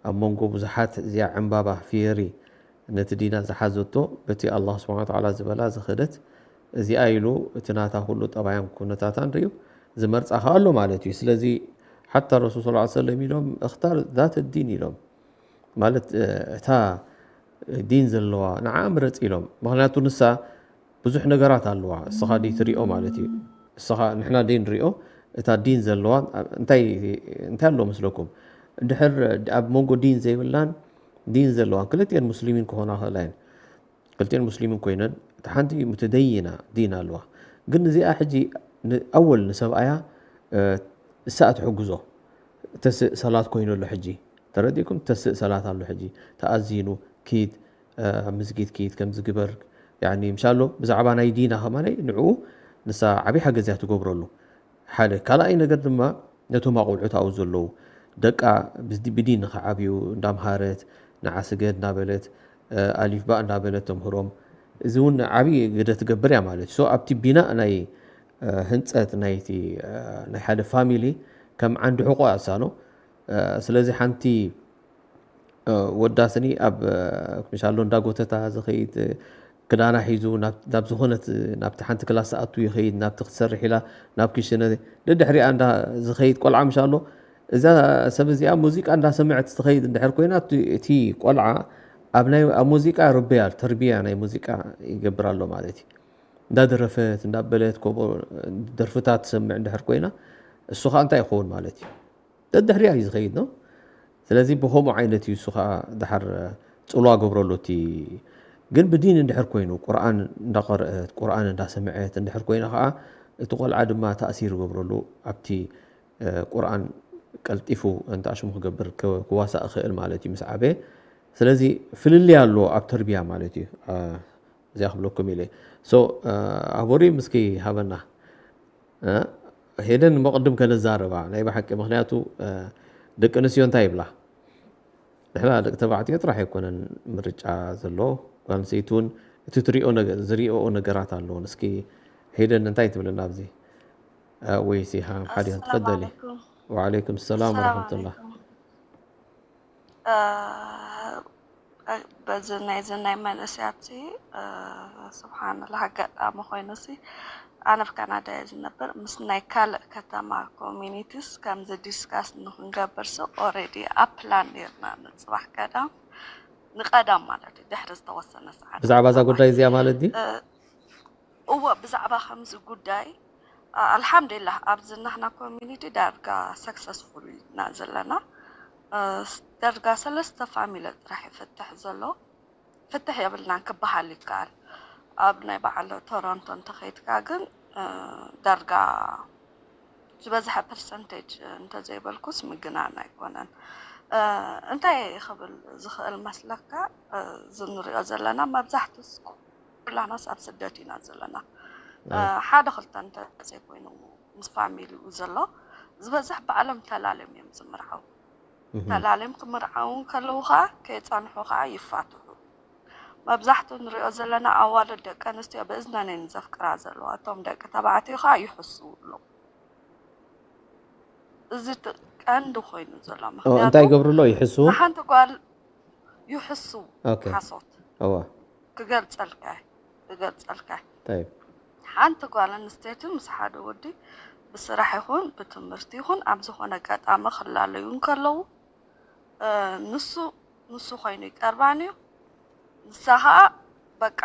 ኣብ መንጎ ብዙሓት እዚኣ ዕምባባ ፍየሪ ነቲ ዲና ዝሓዘቶ በቲ ኣላህ ስብሓን ወተዓላ ዝበላ ዝኸደት እዚኣ ኢሉ እቲ ናታ ኩሉ ጠባያን ኩነታታን ርእዩ ዝመርፃ ከኣ ኣሎ ማለት እዩ። ስለዚ ሓታ ረሱል ስ ሰለም ኢሎም እኽታር ዛተ ዲን ኢሎም ማለት እታ ዲን ዘለዋ ንዓ ምረፅ ኢሎም። ምክንያቱ ንሳ ብዙሕ ነገራት ኣለዋ እስኻ ደይ ትሪኦ ማለት እዩ። እስኻ ንሕና ደይ ንሪኦ እታ ዲን ዘለዋ እንታይ እንታይ ኣሎ መስለኩም? እንድሕር ኣብ መንጎ ዲን ዘይብላን ዲን ዘለዋን ክልቲኤን ሙስሊሚን ክኾና ክእላ እየን። ክልቲኤን ሙስሊሚን ኮይነን እታ ሓንቲ ሙተደይና ዲን ኣለዋ። ግን እዚኣ ሕጂ ን-፣ ኣወል ንሰብኣያ፣ እ፣ እሳ ትሕግዞ። ተስእ ሰላት ኮይኑ ኣሎ ሕጂ። ተረዲእኩም? ተስእ ሰላት ኣሎ ሕጂ። ተኣዚኑ፣ ኪድ፣ እ፣ ኣብ መስጊድ ኪድ፣ ከምዚ ግበር። ያኒ፣ ምሻሎ፣ ብዛዕባ ናይ ዲና ከማነይ ንዕኡ ንሳ ዓብዪ ሓገዝ እያ ትገብረሉ። ሓደ። ካልኣይ ነገር ድማ ነቶም ኣቑልዑት ኣብኡ ዘለዉ ደቃ ብዲ-፣ ብዲን ንኽዓብዩ እንዳምሃረት፣ ንዓ ስገድ እንዳበለት፣ እ፣ ኣሊፍ ባእ እንዳበለት ተምህሮም። እዚ እውን ዓብዪ ግደ ትገብር እያ ማለት እዩ። So ኣብቲ ቢናእ ናይ፣ እ፣ ህንፀት ናይቲ፣ እ፣ ናይ ሓደ ፋሚሊ ከም ዓንዲ ሕቖ እያ እሳኖ። እ፣ ስለዚ ሓንቲ እ፣ ወዳስኒ ኣብ፣ እ፣ ምሻሎ እንዳጎተታ ዝኸይድ፣ እ፣ ክዳና ሒዙ ናብ፣ ናብ ዝኾነት፣ እ፣ ናብቲ ሓንቲ ክላስ ኣቱ ይኸይድ፣ ናብቲ ክትሰርሕ ኢላ ናብ ክሽነ ደድሕሪኣ እንዳ ዝኸይድ ቆልዓ ምሻሎ። እዛ ሰብ እዚኣ ሙዚቃ እንዳሰምዐት ትኸይድ እንድሕር ኮይና፣ እቲ፣ እቲ ቆልዓ ኣብ ናይ፣ ኣብ ሙዚቃ ርበያል፣ ተርቢያ ናይ ሙዚቃ ይገብር ኣሎ ማለት እዩ። እንዳደረፈት፣ እንዳበለት፣ ከምኡ ደርፍታት ትሰምዕ እንድሕር ኮይና፣ እሱ ኸኣ እንታይ ይኸውን ማለት እዩ? ደድሕሪኣ እዩ ዝኸይድ ነው። ስለዚ ብኸምኡ ዓይነት እዩ እሱ ኸዓ ደሓር ጽልዋ ገብረሉ እቲ። ግን ብዲን እንድሕር ኮይኑ፣ ቁርኣን እንዳቐርአት፣ ቁርኣን እንዳሰምዐት እንድሕር ኮይና ኸዓ፣ እቲ ቆልዓ ድማ ተእሲር ይገብረሉ፣ ኣብቲ፣ እ፣ ቁርኣን ቀልጢፉ እንተ ኣሽሙ ክገብር፣ ክ-፣ ክዋሳእ ይኽእል ማለት እዩ ምስ ዓበየ። ስለዚ ፍልልይ ኣሎ ኣብ ተርቢያ ማለት እዩ። እ፣ እዚኣ ክብለኩም ኢለ። So፣ እ፣ ኣቦሪ ምስኪ ሃበና። እ፣ ሄደን እሞ ቅድም ከነዛርባ ናይ ብሓቂ፣ ምኽንያቱ፣ እ፣ ደቂ ኣንስትዮ እንታይ ይብላ? ንሕና ደቂ ተባዕትዮ ጥራሕ ኣይኮነን ምርጫ ዘሎ፣ ጓል ኣንስተይቲ እውን እቲ ትሪኦ ነገ-፣ ዝሪኦ ነገራት ኣለዎ። እስኪ ሄደን እንታይ ትብለና ኣብዚ? እ፣ ወይ ሲሃም ሓዲኦም ኣሰላሙ ትፈደሊ። ዓለይኩም። ወዓለይኩም ሰላም ኣሰላሙ ወረሕመቱላህ። ዓለይኩም። እ፣ በዚ ናይዚ ናይ መንእሰያትሲ፣ እ፣ ስብሓንላህ፣ ኣጋጣሚ ኮይኑሲ፣ ኣነ ኣብ ካናዳ እየ ዝነብር። ምስ ናይ ካልእ ከተማ ኮሚኒቲስ ከምዚ ዲስካስ ንክንገብርሲ ኦሬዲ ኣብ ፕላን ኔርና፣ ንጽባሕ ቀዳም፣ ንቀዳም ማለት እዩ፣ ድሕሪ ዝተወሰነ ሰዓት ብዛዕባ እዛ ጉዳይ እዚኣ ማለት ድዩ? እ፣ እወ፣ ብዛዕባ ከምዚ ጉዳይ፣ ኣ-፣ ኣልሓምዱሊላህ፣ ኣብዚ ናህና ኮሚኒቲ ዳርጋ ሰክሰስፉል ኢና ዘለና። እ፣ ስ-፣ ዳርጋ ሰለስተ ፋሚሊ ጥራሕ እዩ ፍትሕ ዘሎ። ፍትሕ የብልናን ክበሃል ይከኣል። ኣብ ናይ በዓል ቶሮንቶ እንተኸይድካ ግን፣ እ፣ ዳርጋ ዝበዝሐ ፐርሰንቴጅ እንተዘይበልኩስ ምግናን ኣይኮነን። እ፣ እንታይ ክብል ዝኽእል መስለካ? እ፣ እዚ ንሪኦ ዘለና መብዛሕትኡስ ኩላናስ ኣብ ስደት ኢና ዘለና። እ፣ ኣይ። ሓደ ክልተ እንተዘይኮይኑ ምስ ፋሚሊኡ ዘሎ፣ ዝበዝሕ ባዕሎም ተላልዮም እዮም ዝምርዓው። እህ። ተላልዮም ክምርዓው እንከለዉ ኸዓ ከየጸንሑ ኸዓ ይፋትሑ። መብዛሕትኡ ንሪኦ ዘለና ኣዋልድ ደቂ ኣንስትዮ ብእዝነን እየን ዘፍቅራ ዘለዋ። እቶም ደቂ ተባዕትዮ ኸዓ ይሕስዉ ኣለዉ። እዚ እቲ ቀንዲ ኮይኑ ዘሎ። ኦ፣ ምኽንያቱ እንታይ ይገብሩ ኣለዉ? ይሕስዉ? ንሓንቲ ጓል ይሕስዉ። ኦኬ። ሓሶት። እዋ። ክገልጸልካ እየ፣ ክገልጸልካ እየ። ጠይብ። ሓንቲ ጓል ኣንስተይቲ ምስ ሓደ ወዲ ብስራሕ ይኹን ብትምህርቲ ይኹን ኣብ ዝኾነ ኣጋጣሚ ክላለዩ እንከለዉ፣ እ፣ ንሱ፣ ንሱ ኮይኑ ይቀርባን እዩ። ንሳ ኸኣ በቃ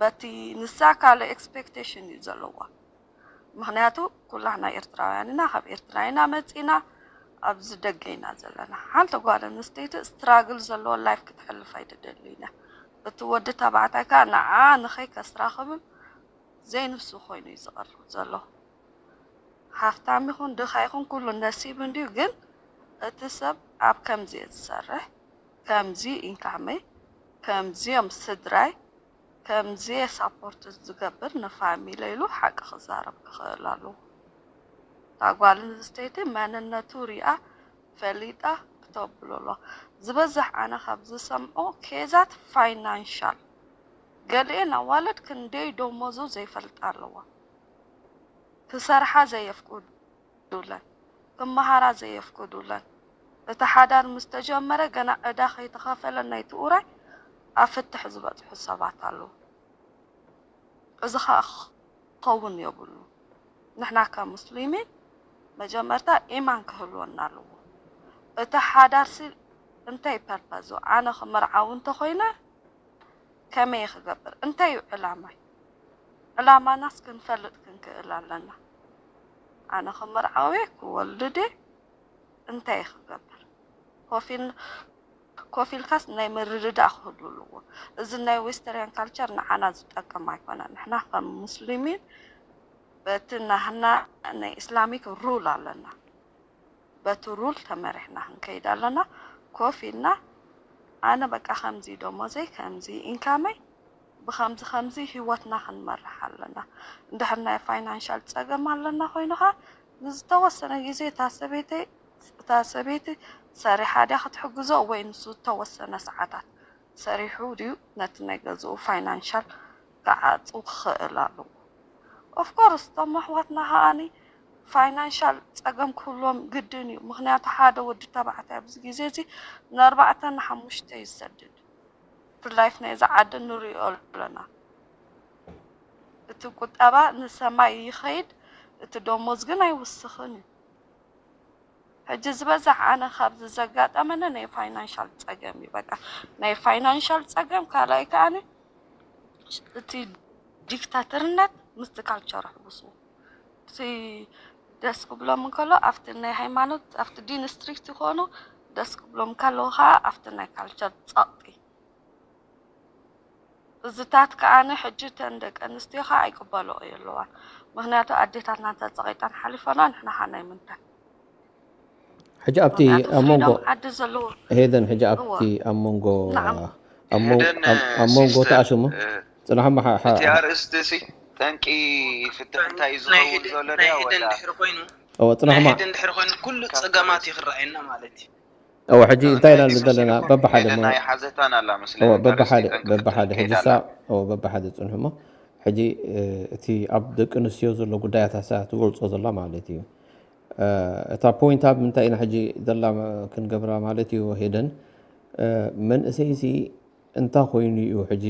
በቲ ንሳ ካልእ ኤክስፔክቴሽን እዩ ዘለዋ። ምኽንያቱ ኩላህና ኤርትራውያን ኢና፣ ካብ ኤርትራ ኢና መጺና፣ ኣብዚ ደገ ኢና ዘለና። ሓንቲ ጓል ኣንስተይቲ ስትራግል ዘለዎ ላይፍ ክትሕልፍ ኣይትደልን እያ። እቲ ወዲ ተባዕታይ ከኣ ንዓ ንኸይ ከስራ ክብል ዘይንሱ ኮይኑ እዩ ዝቐርብ ዘሎ። ሃፍታም ይኹን ድኻ ይኹን ኩሉ ነሲቡ እንድዩ፣ ግን እቲ ሰብ ኣብ ከምዚ እየ ዝሰርሕ፣ ከምዚ ኢንካመይ፣ ከምዚ እዮም ስድራይ፣ ከምዚ እየ ሳፖርት ዝገብር ንፋሚለ ኢሉ ሓቂ ክዛረብ ክኽእል ኣለዎ። እታ ጓል ኣንስተይቲ መንነቱ ሪኣ ፈሊጣ ክተብሎ ኣለዋ። ዝበዝሕ ኣነ ካብ ዝሰምዖ ኬዛት ፋይናንሻል፣ ገሊኤን ኣዋልድ ክንደይ ደሞዙ ዘይፈልጣ ኣለዋ። ክሰርሓ ዘየፍቅዱለን፣ ክመሃራ ዘየፍቅዱለን፣ እቲ ሓዳር ምስ ተጀመረ ገና ዕዳ ከይተኸፈለ ናይቲ ውራይ ኣብ ፍትሕ ዝበጽሑ ሰባት ኣለዉ። እዚ ኸኣ ክኸውን የብሉ። ንሕና ከም ሙስሊሚን መጀመርታ ኢማን ክህልወና ኣለዎ። እቲ ሓዳርሲ እንታይ ፐርፐዙ? ኣነ ክምርዓው እንተኾይነ ከመይ ክገብር? እንታይ እዩ ዕላማይ? ዕላማናስ ክንፈልጥ ክንክእል ኣለና። ኣነ ክምርዓው እየ፣ ክወልድ እየ፣ እንታይ ክገብር? ኮፊን-፣ ኮፍ ኢልካስ ናይ ምርድዳእ ክህሉ ኣለዎ። እዚ ናይ western culture ንዓና ዝጠቅም ኣይኮነን። ንሕና ከም ሙስሊሚን በቲ ናህና ናይ Islamic rule ኣለና። በቲ rule ተመሪሕና ክንከይድ ኣለና። ኮፍ ኢልና ኣነ በቃ ከምዚ ደሞዘይ ከምዚ ኢንካመይ ብኸምዚ ከምዚ ህይወትና ክንመርሕ ኣለና። እንድሕር ናይ financial ጸገም ኣለና ኮይኑ ኸኣ ንዝተወሰነ ግዜ እታ ሰበይቲ እታ ሰበይቲ ሰሪሓ ድያ ክትሕግዞ ወይ ንሱ ዝተወሰነ ሰዓታት ሰሪሑ ድዩ ነቲ ናይ ገዝኡ financial ክዓጹ ክኽእል ኣለዎ። Of course እቶም ኣሕዋትና ከኣኒ financial ጸገም ክህልዎም ግድን እዩ። ምኽንያቱ ሓደ ወዲ ተባዕታይ ኣብዚ ግዜ እዚ ንኣርባዕተ ንሓሙሽተ ይሰድድ። እቲ life ናይዚ ዓዲ ንሪኦ ኣለና። እቲ ቁጠባ ንሰማይ ይኸይድ፣ እቲ ደሞዝ ግን ኣይውስኽን እዩ። ሕጂ ዝበዝሕ ኣነ ካብዚ ዘጋጠመኒ ናይ financial ጸገም እዩ። በቃ ናይ financial ጸገም ካልኣይ ከኣኒ እቲ ዲክታተርነት ምስቲ culture ኣሕብስዎ። እቲ ደስ ክብሎም እንከሎ ኣብቲ ናይ ሃይማኖት ኣብቲ ዲን strict ይኾኑ፣ ደስ ክብሎም ከለዉ ከዓ ኣብቲ ናይ culture ጸቕጢ። እዚታት ከኣኒ ሕጂ እተን ደቂ ኣንስትዮ ከዓ ኣይቅበልኦ የለዋን። ምኽንያቱ ኣዴታትና እንተፀቒጠን ሓሊፈና ንሕና ከዓ ናይ ምንታይ? ሕጂ ኣብቲ ኣብ መንጎ ዓዲ ዘለዎ ሄደን ሕጂ ኣብቲ ኣብ መንጎ ኣብ መንጎ ተኣሽሙ ጽናሕ መሓ እቲ ኣርእስቲ ሲ ጠንቂ ፍትሕ እንታይ እዩ ዝኸውን ዘሎ ድያ ወላ ጽናሕ ማ ድሕሪ ኮይኑ ኩሉ ጸገማት ይኽረኣየና ማለት እዩ። እወ ሕጂ እንታይ ኢና ዘለና በብሓደ ናይ ሓዘታን ኣላ መስለኒ በብሓደ በብሓደ ሕጂ ሳ በብሓደ ጽንሑ እሞ ሕጂ እቲ ኣብ ደቂ ኣንስትዮ ዘሎ ጉዳያት ሳ ትገልጾ ዘላ ማለት እዩ። እታ ፖይንት ኣብ ምንታይ ኢና ሕጂ ዘላ ክንገብራ ማለት እዩ ሄደን መንእሰይሲ እንታይ ኮይኑ እዩ ሕጂ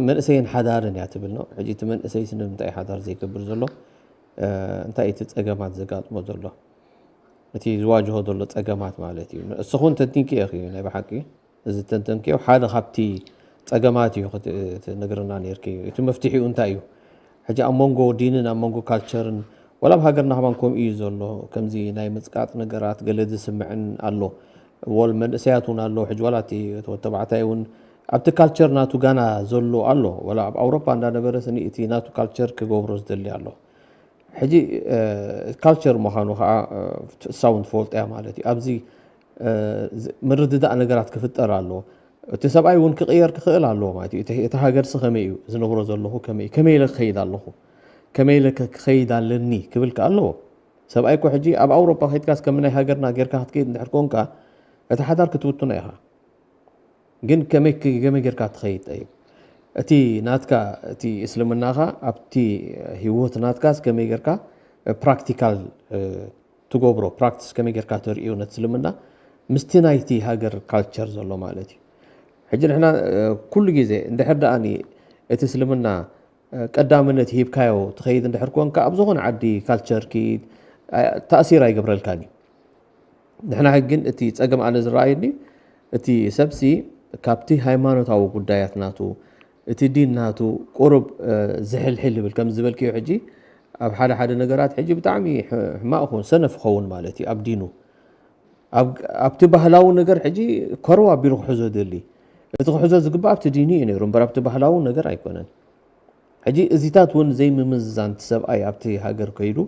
መንእሰይን ሓዳርን እያ ትብል ነው። ሕጂ እቲ መንእሰይሲ ንምንታይ ሓዳር ዘይገብር ዘሎ እንታይ እቲ ጸገማት ዘጋጥሞ ዘሎ እቲ ዝዋጅሆ ዘሎ ጸገማት ማለት እዩ። እስኹን ተንቲንኪ ኢኺ ናይ ብሓቂ እዚ ተንተንኪዮ ሓደ ካብቲ ጸገማት እዩ ክትነግርና ነርኪ። እቲ መፍትሒኡ እንታይ እዩ? ሕጂ ኣብ መንጎ ዲንን ኣብ መንጎ ካልቸርን ዋላ ኣብ ሃገርና ከማን ከምኡ እዩ ዘሎ። ከምዚ ናይ ምጽቃጥ ነገራት ገለ ዝስምዕን ኣሎ። ወል መንእሰያት እውን ኣለዉ። ሕጂ ዋላ እቲ ተባዕታይ እውን ኣብቲ ካልቸር ናቱ ጋና ዘሎ ኣሎ። ዋላ ኣብ ኣውሮፓ እንዳነበረ ስኒ እቲ ናቱ ካልቸር ክገብሮ ዝደሊ ኣሎ። ሕጂ ካልቸር ምዃኑ ከዓ እሳ እውን ትፈልጦ እያ ማለት እዩ። ኣብዚ ምርድዳእ ነገራት ክፍጠር ኣለዎ። እቲ ሰብኣይ እውን ክቕየር ክኽእል ኣለዎ ማለት እዩ። እቲ ሃገርሲ ከመይ እዩ ዝነብሮ ዘለኹ ከመይ እዩ ከመይ ኢለ ክኸይድ ኣለኹ ከመይ ኢለ ክኸይድ ኣለኒ ክብል ከ ኣለዎ። ሰብኣይ እኮ ሕጂ ኣብ ኣውሮፓ ከይድካስ ከም ናይ ሃገርና ጌርካ ክትከይድ እንድሕር ኮንካ እቲ ሓዳር ክትውትኖ ኢኻ። ግን ከመይ ከመይ ጌርካ ትኸይድ ጠይብ እቲ ናትካ እቲ እስልምናኻ ኣብቲ ህይወት ናትካስ ከመይ ጌርካ ፕራክቲካል ትገብሮ ፕራክቲስ ከመይ ጌርካ ተርእዮ ነቲ እስልምና ምስቲ ናይቲ ሃገር ካልቸር ዘሎ ማለት እዩ። ሕጂ ንሕና ኩሉ ግዜ እንድሕር ደኣኒ እቲ እስልምና ቀዳምነት ሂብካዮ ትኸይድ እንድሕር ኮንካ ኣብ ዝኾነ ዓዲ ካልቸር ኪድ ተእሲር ኣይገብረልካን እዩ። ንሕና ግን እቲ ጸገም ኣነ ዝረኣየኒ እቲ ሰብሲ ካብቲ ሃይማኖታዊ ጉዳያት ናቱ እቲ ዲን ናቱ ቁሩብ ዝሕልሕል ይብል ከም ዝበልክዮ ሕጂ ኣብ ሓደ ሓደ ነገራት ሕጂ ብጣዕሚ ሕማቕ ክኸውን ሰነፍ ክኸውን ማለት እዩ ኣብ ዲኑ ኣብቲ ባህላዊ ነገር ሕጂ ከርው ኣቢሉ ክሕዞ ደሊ እቲ ክሕዞ ዝግባእ ኣብቲ ዲኑ እዩ ነይሩ እምበር ኣብቲ ባህላዊ ነገር ኣይኮነን። ሕጂ እዚታት እውን ዘይምምዝዛን እቲ ሰብኣይ ኣብቲ ሃገር ከይዱ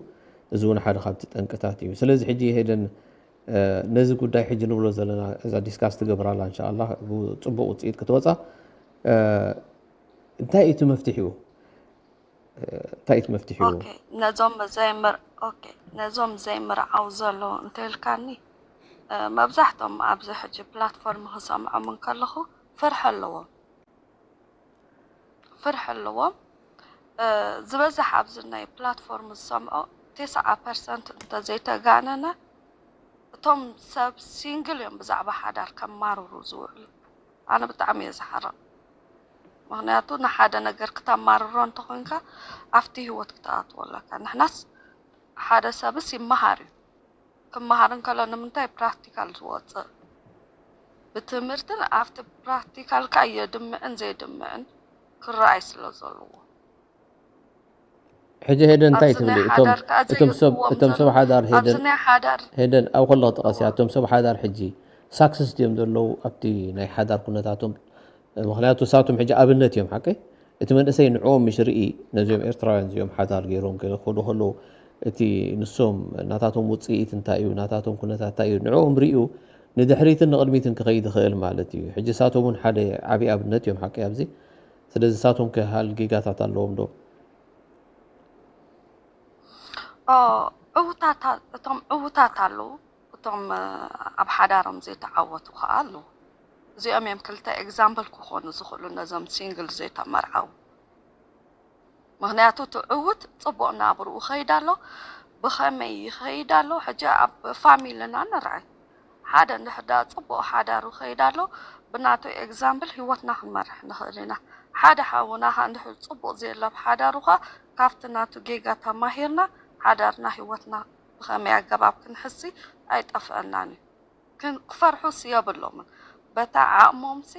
እዚ እውን ሓደ ካብቲ ጠንቅታት እዩ። ስለዚ ሕጂ ሄደን ነዚ ጉዳይ ሕጂ ንብሎ ዘለና እዛ ዲስካስ ትገብራላ እንሻላ ብፅቡቅ ውፅኢት ክትወፃ እንታይ እቲ መፍትሒኡ እንታይ እቲ መፍትሒኡ ነዞም ዘይምር ነዞም ዘይምርዓው ዘለዉ እንተልካኒ መብዛሕቶም ኣብዚ ሕጂ ፕላትፎርም ክሰምዖም እንከለኹ ፍርሒ ኣለዎም ፍርሒ ኣለዎም። ዝበዝሕ ኣብዚ ናይ ፕላትፎርም ዝሰምዖ ተስዓ ፐርሰንት እንተዘይተጋነነ እቶም ሰብ ሲንግል እዮም ብዛዕባ ሓዳር ከማርሩ ዝውዕሉ። ኣነ ብጣዕሚ እየ ዝሓርቕ። ምኽንያቱ ንሓደ ነገር ክተማርሮ እንተኾይንካ ኣብቲ ህይወት ክትኣትዎ ኣለካ። ንሕናስ ሓደ ሰብስ ይመሃር እዩ። ክመሃር እንከሎ ንምንታይ ፕራክቲካል ዝወፅእ ብትምህርትን ኣብቲ ፕራክቲካል ከዓ የድምዕን ዘየድምዕን ክረኣይ ስለ ዘለዎ ሕጂ ሄደን እንታይ ትብሊ እቶም ሰብ ሓዳር ሄደን ሄደን ኣብ ከለኹ ጥቀስያ እቶም ሰብ ሓዳር ሕጂ ሳክሰስ ድዮም ዘለዉ ኣብቲ ናይ ሓዳር ኩነታቶም? ምኽንያቱ ንሳቶም ሕጂ ኣብነት እዮም ሓቀይ። እቲ መንእሰይ ንዕኦም ምሽ ርኢ ነዚኦም ኤርትራውያን እዚኦም ሓዳር ገይሮም ገለ ክኸዱ ከለዉ እቲ ንሶም ናታቶም ውፅኢት እንታይ እዩ ናታቶም ኩነታት እንታይ እዩ ንዕኦም ሪኡ ንድሕሪትን ንቕድሚትን ክኸይድ ይኽእል ማለት እዩ። ሕጂ ንሳቶም እውን ሓደ ዓብዪ ኣብነት እዮም ሓቀይ ኣብዚ። ስለዚ ንሳቶም ከ ጌጋታት ኣለዎም ዶ? ኦ፣ ዕውታት ኣ- እቶም ዕውታት ኣለዉ፣ እቶም እ፣ ኣብ ሓዳሮም ዘይተዓወቱ ከዓ ኣለዉ። እዚኦም እዮም ክልተ ኤግዛምፕል ክኾኑ ዝኽእሉ ነዞም ሲንግል ዘይተመርዓዉ። ምኽንያቱ እቲ ዕውት ፅቡቕ ናብርኡ ይኸይድ ኣሎ። ብኸመይ ይኸይድ ኣሎ? ሕጂ ኣብ ፋሚልና ንርኣይ። ሓደ እንድሕር ደኣ ፅቡቕ ሓዳሩ ይኸይድ ኣሎ፣ ብናቱ ኤግዛምፕል ህይወትና ክንመርሕ ንኽእል ኢና። ሓደ ሓውና ኸ እንድሕር ፅቡቕ ዘየሎ ኣብ ሓዳሩ ኸ ካብቲ ናቱ ጌጋ ተማሂርና ሓዳርና ህይወትና ብኸመይ ኣገባብ ክንሕሲ ኣይጠፍአናን እዩ። ክን- ክፈርሑስ የብሎምን። በታ ዓቕሞምሲ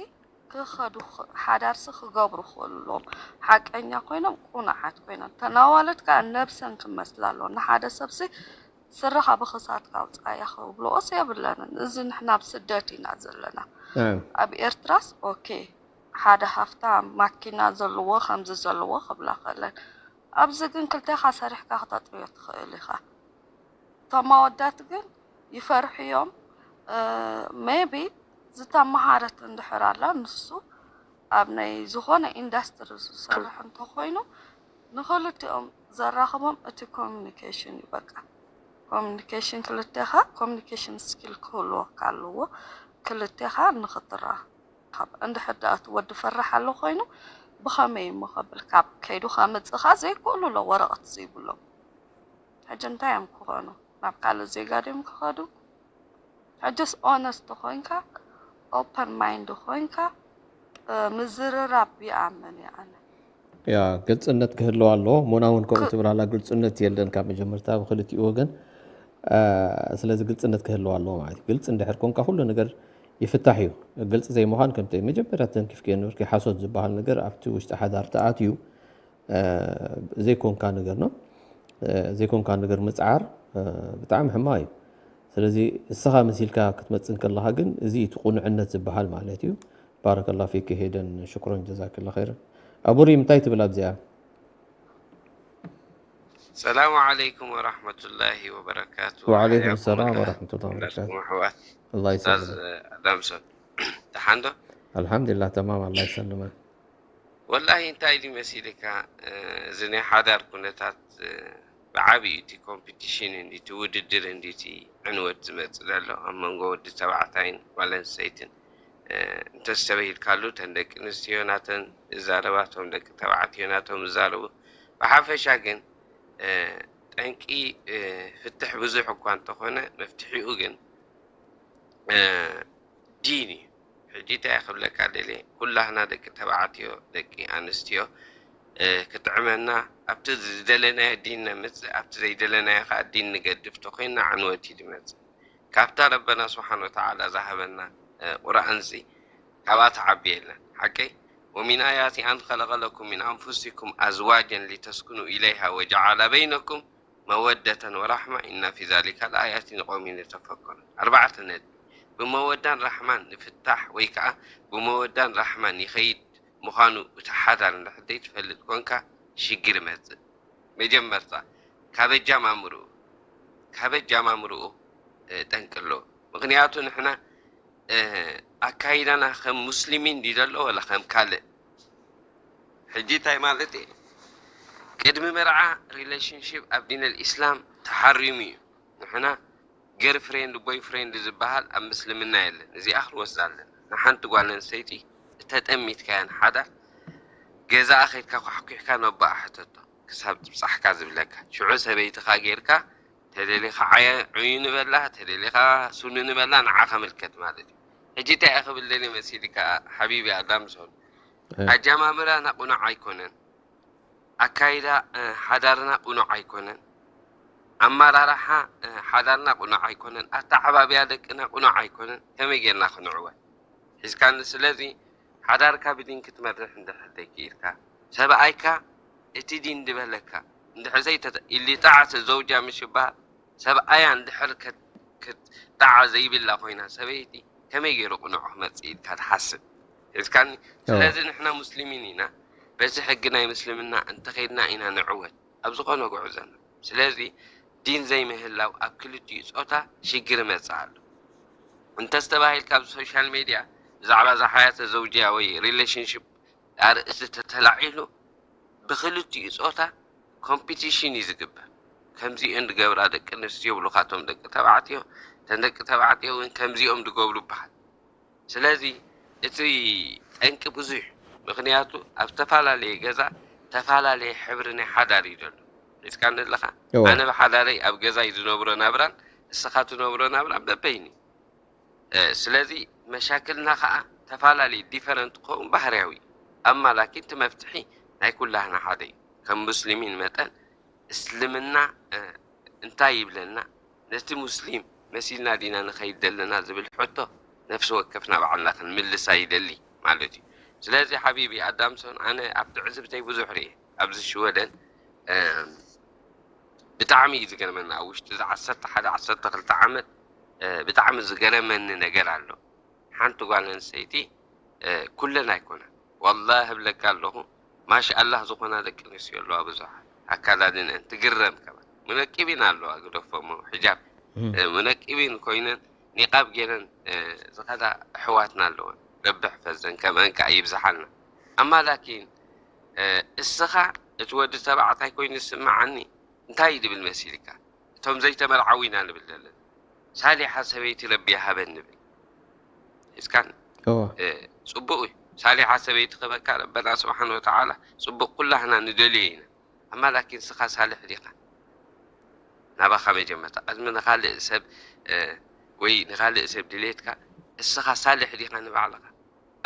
ክኸዱ ኽ- ሓዳርሲ ክገብሩ ክኽእሉ ኣለዎም። ሓቀኛ ኮይኖም ቁኑዓት ኮይኖም ተናዋልድ ከዓ ነብሰን ክመስላ ኣለዎ። ንሓደ ሰብሲ ስርኻ ብኽሳድካ ኣውፅኣያ ክብልኦስ የብለንን። እዚ ንሕና ኣብ ስደት ኢና ዘለና። ናም። ኣብ ኤርትራስ ኦኬ ሓደ ሃፍታም ማኪና ዘለዎ ከምዚ ዘለዎ ክብላ ክእለን። ኣብዚ ግን ክልቴኻ ሰሪሕካ ክተጥርዮ ትኽእል ኢኻ። እቶም ኣወዳት ግን ይፈርሑ እዮም። ሜቢ ዝተመሃረት እንድሕር ኣላ ንሱ ኣብ ናይ ዝኾነ ኢንዳስትሪ ዝሰርሕ እንተኾይኑ ንኽልቲኦም ዘራኽቦም እቲ ኮሚኒኬሽን እዩ። በቃ ኮሚኒኬሽን ክልቴኻ ኮሚኒኬሽን ስኪል ክህልወካ ኣለዎ። ክልቴኻ ንኽትራኸብ እንድሕር ደኣ እቲ ወዲ ፈራሕ ኣሎ ኮይኑ ብኸመይ እሞ ከብል ካብ ከይዱ ከምፅእኻ ዘይክእሉ ኣሎ ወረቐት ዘይብሎም። ሕጂ እንታይ እዮም ክኾኑ? ናብ ካልእ ዜጋ ድዮም ክኸዱ? ሕጅስ ኦነስት ኮይንካ ኦፐን ማይንድ ኮይንካ ምዝርራብ ይኣምን እየ ኣነ። ያ ግልፅነት ክህልዋ ኣለዎ። ሞና እውን ከምኡ ትብል ኣላ፣ ግልፅነት የለን ካብ መጀመርታ ብክልቲኡ ወገን። ስለዚ ግልፅነት ክህልዋ ኣለዎ ማለት እዩ። ግልፂ እንድሕር ኮንካ ኩሉ ነገር ይፍታሕ እዩ። ግልፂ ዘይምዃን ከምቲ መጀመርያ ተንኪፍክዮ ነበርኪ፣ ሓሶት ዝበሃል ነገር ኣብቲ ውሽጢ ሓዳር ተኣትዩ ዘይኮንካ ነገር ነው። ዘይኮንካ ነገር ምፅዓር ብጣዕሚ ሕማቕ እዩ። ስለዚ እስኻ መሲልካ ክትመፅእ እንከለኻ ግን እዚ እቲ ቁኑዕነት ዝበሃል ማለት እዩ። ባረከላ ፊክ ሄደን ሽክሮን ጀዛክላ ኸይረን። ኣቡሪ እንታይ ትብል ኣብዚኣ? ሰላሙ ዓለይኩም ወራህመቱላሂ ወበረካቱ። ወዓለይኩም ሓያኩም ሰላም ኣላህ። ወራህመቱላሂ ወበረካቱ። ኩላትኩም ኣሕዋት። ኣላህ ኡስታዝ ይሰልም። ኣዳምሶን ተሓንዶ ኣልሓምዱሊላህ ተማም ኣላህ ይሰልመ። ወላሂ እንታይ ድዩ መሲልካ፣ እዚ ናይ ሓዳር ኩነታት ብዓብዩ እቲ ኮምፒቲሽን እንዲ እቲ ውድድር እንዲ እቲ ዕንወት ዝመፅእ ዘሎ ኣብ መንጎ ወዲ ተባዕታይን ጓል ኣንስተይትን እንተስተበሂልካሉ እተን ደቂ ኣንስትዮ ናተን ዝዛረባ እቶም ደቂ ተባዕትዮ ናቶም ዝዛረቡ። ብሓፈሻ ግን ጠንቂ ፍትሕ ብዙሕ እኳ እንተኾነ መፍትሒኡ ግን ዲን እዩ። ሕጂ እንታይ ክብለካ ደልየ፣ ኩላህና ደቂ ተባዕትዮ ደቂ ኣንስትዮ ክጥዕመና ኣብቲ ዝደለናዮ ዲን ነምፅእ፣ ኣብቲ ዘይደለናዮ ከዓ ዲን ንገድፍ ተኮይንና ዕንወት እዩ ዝመፅእ። ካብታ ረበና ስብሓን ወተዓላ ዝሃበና ቁርኣንሲ ካብኣ ትዓቢ የለን። ሓቀይ? ومن آياته أن خلق لكم من أنفسكم أزواجا لتسكنوا إليها وجعل بينكم መወደተን ወራሕማ ኢና ፊ ዛሊካ ለኣያት ንቆሚን የተፈከሩን። ኣርባዕተ ነጥቢ ብመወዳን ራሕማን ንፍታሕ ወይ ከዓ ብመወዳን ራሕማን ይኸይድ ምዃኑ እቲ ሓዳር እንድሕር ዘይትፈልጥ ኮንካ ሽግር ይመፅእ። መጀመርታ ካብ ኣጃማምርኡ ካብ ኣጃማምርኡ ጠንቅሎ። ምክንያቱ ንሕና ኣካይዳና ከም ሙስሊሚን ድዩ ዘሎ ወላ ከም ካልእ? ሕጂ እንታይ ማለት እዩ? ቅድሚ መርዓ ሪሌሽንሽፕ ኣብ ዲን ኣልኢስላም ተሓሪሙ እዩ። ንሕና ገርፍሬንድ ቦይፍሬንድ ዝበሃል ኣብ ምስልምና የለን። እዚኣ ክንወስዳ ኣለና። ንሓንቲ ጓል ኣንስተይቲ እተጠሚትካያ ንሓዳር ገዛኣ ከይድካ ኳሕኲሕካ ነቦኣ ሕተቶ ክሳብ ትብጻሕካ ዝብለካ። ሽዑ ሰበይትኻ ጌርካ ተደሊኻ ዓየ ዑዩ ንበላ፣ ተደሊኻ ሱኒ ንበላ ንዓኻ ምልከት ማለት እዩ። ሕጂ እንታይ እየ ክብል ደልየ መሲልካ ሓቢቢ ኣዳምሶን? ኣጀማምራና ቁኑዕ ኣይኮነን። ኣካይዳ ሓዳርና ቁኑዕ ኣይኮነን። ኣመራርሓ ሓዳርና ቁኑዕ ኣይኮነን። ኣተዓባብያ ደቅና ቁኑዕ ኣይኮነን። ከመይ ጌርና ክንዕወት? ሒዝካኒ። ስለዚ ሓዳርካ ብዲን ክትመርሕ እንድሕር ዘይክኢልካ፣ ሰብኣይካ እቲ ዲን ዝበለካ እንድሕር ዘይተ ኢሊጣዓት ዘውጃ ምሽ ይበሃል። ሰብኣያ እንድሕር ከ- ከ- ጣዓ ዘይብላ ኮይና ሰበይቲ ከመይ ገይሩ ቅኑዕ ክመጽእ ኢልካ ትሓስብ? ሒዝካኒ። ስለዚ ንሕና ሙስሊሚን ኢና። በዚ ሕጊ ናይ ምስልምና እንተኸይድና ኢና ንዕወት ኣብ ዝኾነ ጉዕዞና። ስለዚ ዲን ዘይምህላው ኣብ ክልቲኡ ጾታ ሽግር ይመጽእ ኣሎ። እንተስተባሂልካ ኣብ ሶሻል ሜድያ ብዛዕባ እዛ ሓያተ ዘውጅያ ወይ ሪሌሽንሽፕ ኣርእስቲ ተተላዒሉ ብክልቲኡ ጾታ ኮምፒቲሽን እዩ ዝግበር። ከምዚኦን ዝገብራ ደቂ ኣንስትዮ ይብሉኻ እቶም ደቂ ተባዕትዮ፣ እተን ደቂ ተባዕትዮ እውን ከምዚኦም ዝገብሩ ይበሃል። ስለዚ እቲ ጠንቂ ብዙሕ፣ ምኽንያቱ ኣብ ዝተፈላለየ ገዛ ተፈላለየ ሕብሪ ናይ ሓዳር እዩ ዘሎ። ሒዝካኒ ኣለኻ። ኣነ ብሓዳረይ ኣብ ገዛይ ዝነብሮ ናብራን እስኻ ትነብሮ ናብራን በበይኒ። ስለዚ መሻክልና ከዓ ተፈላለየ ዲፈረንት ክኸውን ባህርያዊ። ኣማ ላኪን እቲ መፍትሒ ናይ ኩላህና ሓደ እዩ። ከም ሙስሊሚን መጠን እስልምና እንታይ ይብለና? ነቲ ሙስሊም መሲልና ዲና ንኸይድ ዘለና ዝብል ሕቶ ነፍሲ ወከፍና ባዕልና ክንምልሳ ይደሊ ማለት እዩ። ስለዚ ሓቢቢ ኣዳምሶን ኣነ ኣብ ትዕዝብተይ ብዙሕ ርየ ኣብዚ ሽወደን ብጣዕሚ እዩ ዝገርመኒ። ኣብ ውሽጢ እዚ ዓሰርተ ሓደ ዓሰርተ ክልተ ዓመት ብጣዕሚ ዝገረመኒ ነገር ኣሎ። ሓንቲ ጓል ኣንስተይቲ ኩለን ኣይኮነን። ዋላሂ እብለካ ኣለኹ ማሻኣላህ ዝኾና ደቂ ኣንስትዮ ኣለዋ ብዙሓት። ኣካዳድነን ትግረም ከማን። ሙነቂቢን ኣለዋ ግደፎሞ ሕጃብ ሙነቂቢን ኮይነን ኒቃብ ገይረን ዝኸዳ ኣሕዋትና ኣለወን። ረቢ ሕፈዘን ከምአን ከዓ ይብዝሓልና። ኣማ ላኪን እስኻ እቲ ወዲ ተባዕታይ ኮይኑ ዝስምዓኒ እንታይ እዩ ድብል መሲልካ? እቶም ዘይተመርዓው ኢና ንብል ዘለና። ሳሊሓ ሰበይቲ ረቢ ይሃበን ንብል። ሒዝካን? ጽቡቕ እዩ። ሳሊሓ ሰበይቲ ክበካ ረበና ስብሓን ወተዓላ ጽቡቕ ኩላህና ንደልዮ ኢና። ኣማ ላኪን እስኻ ሳልሕ ዲኻ? ናባኻ መጀመርታ ቅድሚ ንኻልእ ሰብ ወይ ንኻልእ ሰብ ድሌትካ እስኻ ሳልሕ ዲኻ ንባዕልኻ?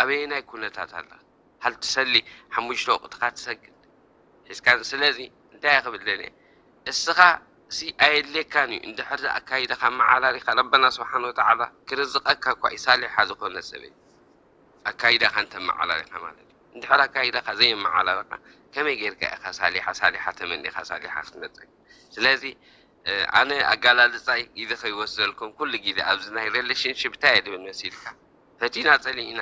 ኣበየናይ ኩነታት ኣለኻ? ሃል ትሰሊ ሓሙሽተ ወቕትኻ ትሰግድ ሒዝካ? ስለዚ እንታይ እየ ክብል ደልየ? እስኻ ሲ ኣየድልየካን እዩ። እንድሕር ኣካይዳኻ ኣመዓራሪኻ ረበና ስብሓን ወተዓላ ክርዝቐካ እኳ እዩ ሳሊሓ ዝኾነ ሰበይቲ። ኣካይዳኻ እንተመዓራሪኻ ማለት እዩ። እንድሕር ኣካይዳኻ ዘየመዓራረኻ ከመይ ጌርካ ኢኻ ሳሊሓ ሳሊሓ ተመኒኻ ሳሊሓ ክትመፀ? ስለዚ ኣነ ኣጋላልፃይ ግዜ ከይወስደልኩም ኩሉ ግዜ ኣብዚ ናይ ሪሌሽንሽፕ እንታይ እየ ድብል መሲልካ ፈቲና ጸሊእና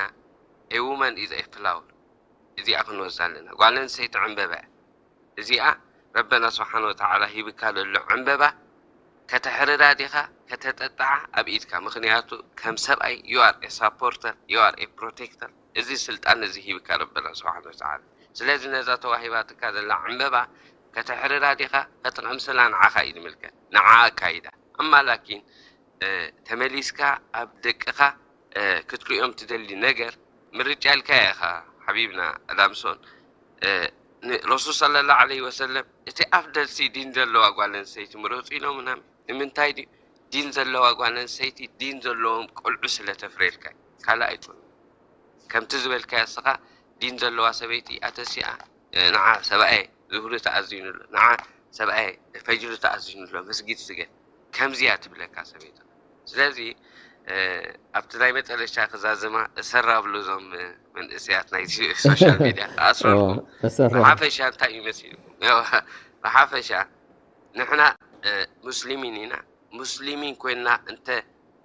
a woman is a flower። እዚኣ ክንወስዳ ኣለና። ጓል ኣንስተይቲ ዕምበባ እያ። እዚኣ ረበና ስብሓን ወተዓላ ሂብካ ዘሎ ዕምበባ ከተሕርዳ ዲኻ ከተጠጣዓ ኣብ ኢድካ። ምኽንያቱ ከም ሰብኣይ you are a supporter, you are a protector። እዚ ስልጣን እዚ ሂብካ ረበና ስብሓን ወተዓላ። ስለዚ ነዛ ተዋሂባትካ ዘላ ዕምበባ ከተሕርዳ ዲኻ ከተቐምስላ ንዓኻ እዩ ዝምልከት፣ ንዓ ኣካይዳ። ኣማ ላኪን ተመሊስካ ኣብ ደቅኻ ክትሪኦም ትደሊ ነገር ምርጫ ኢልካዮ ኢኻ ሓቢብና ኣዳምሶን። ረሱል ሰለላሁ ዐለይሂ ወሰለም እቲ ኣፍደልሲ ዲን ዘለዋ ጓል ኣንስተይቲ ምረፁ ኢሎምና። ንምንታይ ድዩ? ዲን ዘለዋ ጓል ኣንስተይቲ ዲን ዘለዎም ቆልዑ ስለ ተፍርየልካ እዩ። ካልእ ኣይኮነን። ከምቲ ዝበልካዮ እስኻ ዲን ዘለዋ ሰበይቲ ኣተሲኣ ንዓ ሰብኣየ ዙህሪ ተኣዚኑ ኣሎ፣ ንዓ ሰብኣየ ፈጅሪ ተኣዚኑ ኣሎ፣ መስጊድ ስገድ። ከምዚያ ትብለካ ሰበይትኻ። ስለዚ ኣብቲ ናይ መጨረሻ ክዛዘማ እሰራብሉ እዞም መንእሰያት ናይ ሶሻል ሚድያ ኣስረርኩም። ብሓፈሻ እንታይ እዩ መሲልኩም? ብሓፈሻ ንሕና ሙስሊሚን ኢና። ሙስሊሚን ኮይንና እንተ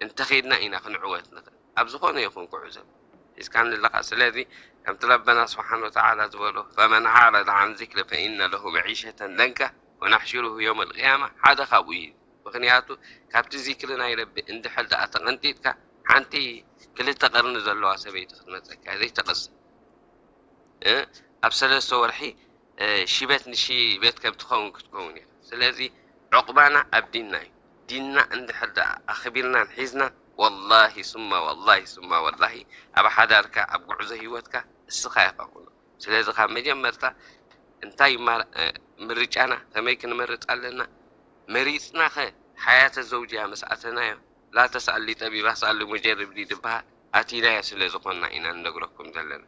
እንተኸይድና ኢና ክንዕወት ንኽእል ኣብ ዝኾነ ይኹን ጉዕዞ ሒዝካ ንለኻ። ስለዚ ከምቲ ረበና ስብሓን ወተዓላ ዝበሎ ፈመን ኣዕረደ ዓን ዚክሪ ፈኢነ ለሁ መዒሸተን ለንካ ወናሕሽሩሁ የውመ ልቅያማ ሓደ ካብኡ እዩ። ምኽንያቱ ካብቲ ዚክሪ ናይ ረቢ እንድሕር ደኣ ተቐንጢጥካ ሓንቲ ክልተ ቀርኒ ዘለዋ ሰበይቲ ክትመፀካ ዘይተቐስብ ኣብ ሰለስተ ወርሒ ሽበት ንሽበት ከም ትኸውን ክትከውን ኢኻ። ስለዚ ዕቑባና ኣብ ዲንና እዩ። ዲንና እንድሕር ደኣ ኣኽቢርናን ሒዝናን ወላሂ ሱማ ወላሂ ሱማ ወላሂ ኣብ ሓዳርካ ኣብ ጉዕዞ ህይወትካ እስኻ ኢኻ ኩሉ። ስለዚ ካብ መጀመርታ እንታይ ምርጫና ከመይ ክንመርፅ ኣለና? መሪፅናኸ ሓያተ ዘውጅያ ምስ ኣተናዮ ላ ተስኣል ሊጠቢባ ስኣል ሊሙጀርብ ድዩ ዝበሃል? ኣቲናዮ ስለ ዝኾንና ኢና ንነግረኩም ዘለና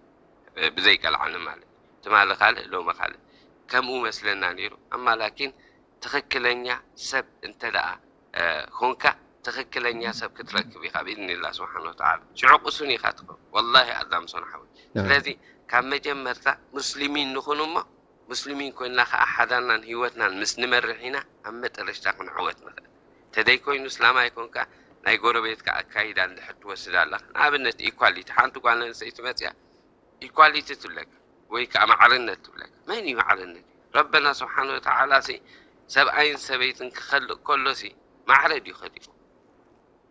ብዘይቀልዓኒ ማለት ትማሊ ካልእ ሎሚ ካልእ ከምኡ መስለና ነይሩ። ኣማ ላኪን ትኽክለኛ ሰብ እንተ ደኣ ኮንካ ትኽክለኛ ሰብ ክትረክብ ኢኻ ብኢድኒላ ስብሓን ወተዓላ። ሽዑ ቅሱን ኢኻ ትኸውን ወላሂ ኣዳምሶን ሓወይ። ስለዚ ካብ መጀመርታ ሙስሊሚን ንኹን እሞ ሙስሊሚን ኮይንና ከዓ ሓዳርናን ህይወትናን ምስ ንመርሕ ኢና ኣብ መጠረሽታ ክንዕወት ንኽእል። ተደይኮይኑ እስላማይ ኮንካ ናይ ጎረቤትካ ኣካይዳ እንድሕር ትወስድ ኣለኻ፣ ንኣብነት ኢኳሊቲ፣ ሓንቲ ጓል ኣንስተይቲ መፅያ ኢኳሊቲ ትብለካ ወይ ከዓ ማዕርነት ትብለካ። መን እዩ ማዕርነት? ረበና ስብሓን ወተዓላ ሲ ሰብኣይን ሰበይትን ክኸልእ ከሎ ሲ ማዕረ ድዩ ከሊኡ?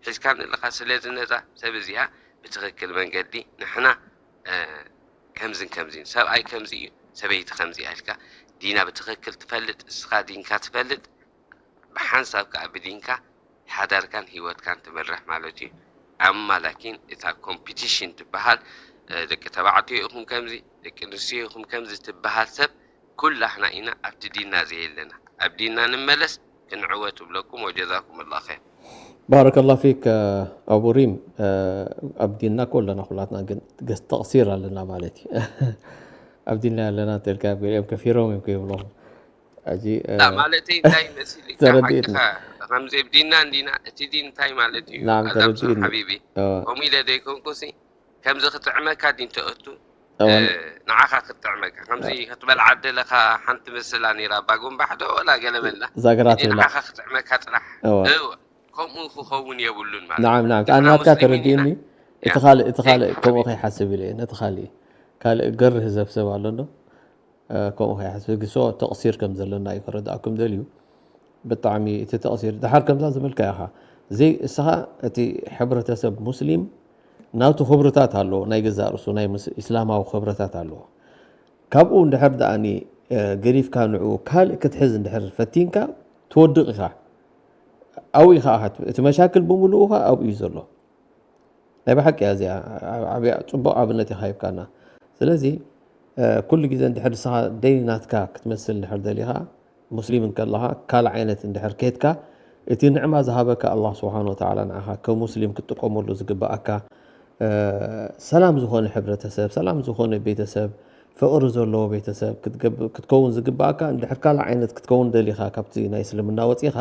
ሒዝካ ንለኻ። ስለዚ ነዛ ሰብ እዚኣ ብትኽክል መንገዲ ንሕና ከምዝን ከምዚን፣ ሰብኣይ ከምዚ እዩ፣ ሰበይቲ ከምዚ ኢልካ ዲና ብትኽክል ትፈልጥ፣ እስኻ ዲንካ ትፈልጥ፣ ብሓንሳብ ከዓ ብዲንካ ሓዳርካን ህይወትካን ትመርሕ ማለት እዩ። ኣማ ላኪን እታ ኮምፒቲሽን ትበሃል፣ ደቂ ተባዕትዮ ኢኹም ከምዚ፣ ደቂ ኣንስትዮ ኢኹም ከምዚ ትበሃል ሰብ ኩላህና ኢና ኣብቲ ዲና ዘየለና። ኣብ ዲና ንመለስ ክንዕወት እብለኩም ወጀዛኩም ኣላህ ኸይር። ባረከላ ፊክ ኣቡ ሪም። ኣብ ዲንና እኮ ኣለና ኩላትና፣ ግን ተቕሲር ኣለና ማለት እዩ። ኣብ ዲንና ኣለና እንተልካ ገሊኦም ከፊሮም እዮም ከይብሎም። ሕጂ ላ ማለተይ እንታይ መሲልካ ተረዲእና። ሓቅኻ ከምዚ ኣብ ዲንና እንዲና እቲ ዲን እንታይ ማለት እዩ? ናም ኣዳምሶ ተረዲእኒ። ሓቢቢ እወ። ከምኡ ኢለ ዘይኮንኩሲ ከምዚ ክትጥዕመካ ዲን ተእቱ እወ። እ፣ ንዓኻ ክትጥዕመካ ከምዚ ክትበልዓ ደለኻ ሓንቲ ምስላ ነይራ ባጎምባሕ ዶ ወላ ገለ መላ ዛግራ እቲ ትብላ። ንዓኻ ክትጥዕመካ ጥራሕ እወ። እወ ከምኡ ክኸውን የብሉን ማለት ናዓም እዩ። ናዓም ንሕና ናትካ ሙስሊሚን ተረዲእኒ። ኢና። እቲ ካልእ እቲ ካልእ እ፣ ከምኡ ሓቢቢ። ከይሓስብ ኢለ እየ። ነቲ ካልእ ካልእ ገርህ ዘብ ሰብ ኣሎ እንዶ እ፣ ከምኡ ከይሓስብ ግሶ ተቕሲር ከም ዘለና እዩ ከረዳእኩም ደልዩ። ብጣዕሚ እቲ ተቕሲር ድሓር ከምዛ ዝበልካ ኢኻ። ዘይ እስኻ እቲ ሕብረተሰብ ሙስሊም ናቱ ክብርታት ኣለዎ፣ ናይ ገዛእ ርእሱ ናይ ምስ- ኢስላማዊ ክብርታት ኣለዎ። ካብኡ እንድሕር ደኣኒ እ፣ ገዲፍካ ንዕኡ ካልእ ክትሕዝ እንድሕር ፈቲንካ ትወድቕ ኢኻ። ኣብኡ ኢኻ እቲ መሻክል ብምልኡ ኸ ኣብኡ እዩ ዘሎ። ናይ ብሓቂ እያ እዚኣ ዓብያ ጽቡቕ ኣብነት ኢኻ ሂብካና። ስለዚ እ፣ ኩሉ ግዜ እንድሕር ንስኻ ደይ ናትካ ክትመስል እንድሕር ደሊኻ ሙስሊም እንከለኻ ካልእ ዓይነት እንድሕር ኬድካ እቲ ንዕማ ዝሃበካ ኣላህ ስብሓን ወተዓላ ንዓኻ ከም ሙስሊም ክትጥቀመሉ ዝግበኣካ እ፣ ሰላም ዝኾነ ሕብረተሰብ፣ ሰላም ዝኾነ ቤተሰብ፣ ፍቕሪ ዘለዎ ቤተሰብ ክትገብ- ክትከውን ዝግበኣካ እንድሕር ካልእ ዓይነት ክትከውን ደሊኻ ካብቲ ናይ እስልምና ወፂኻ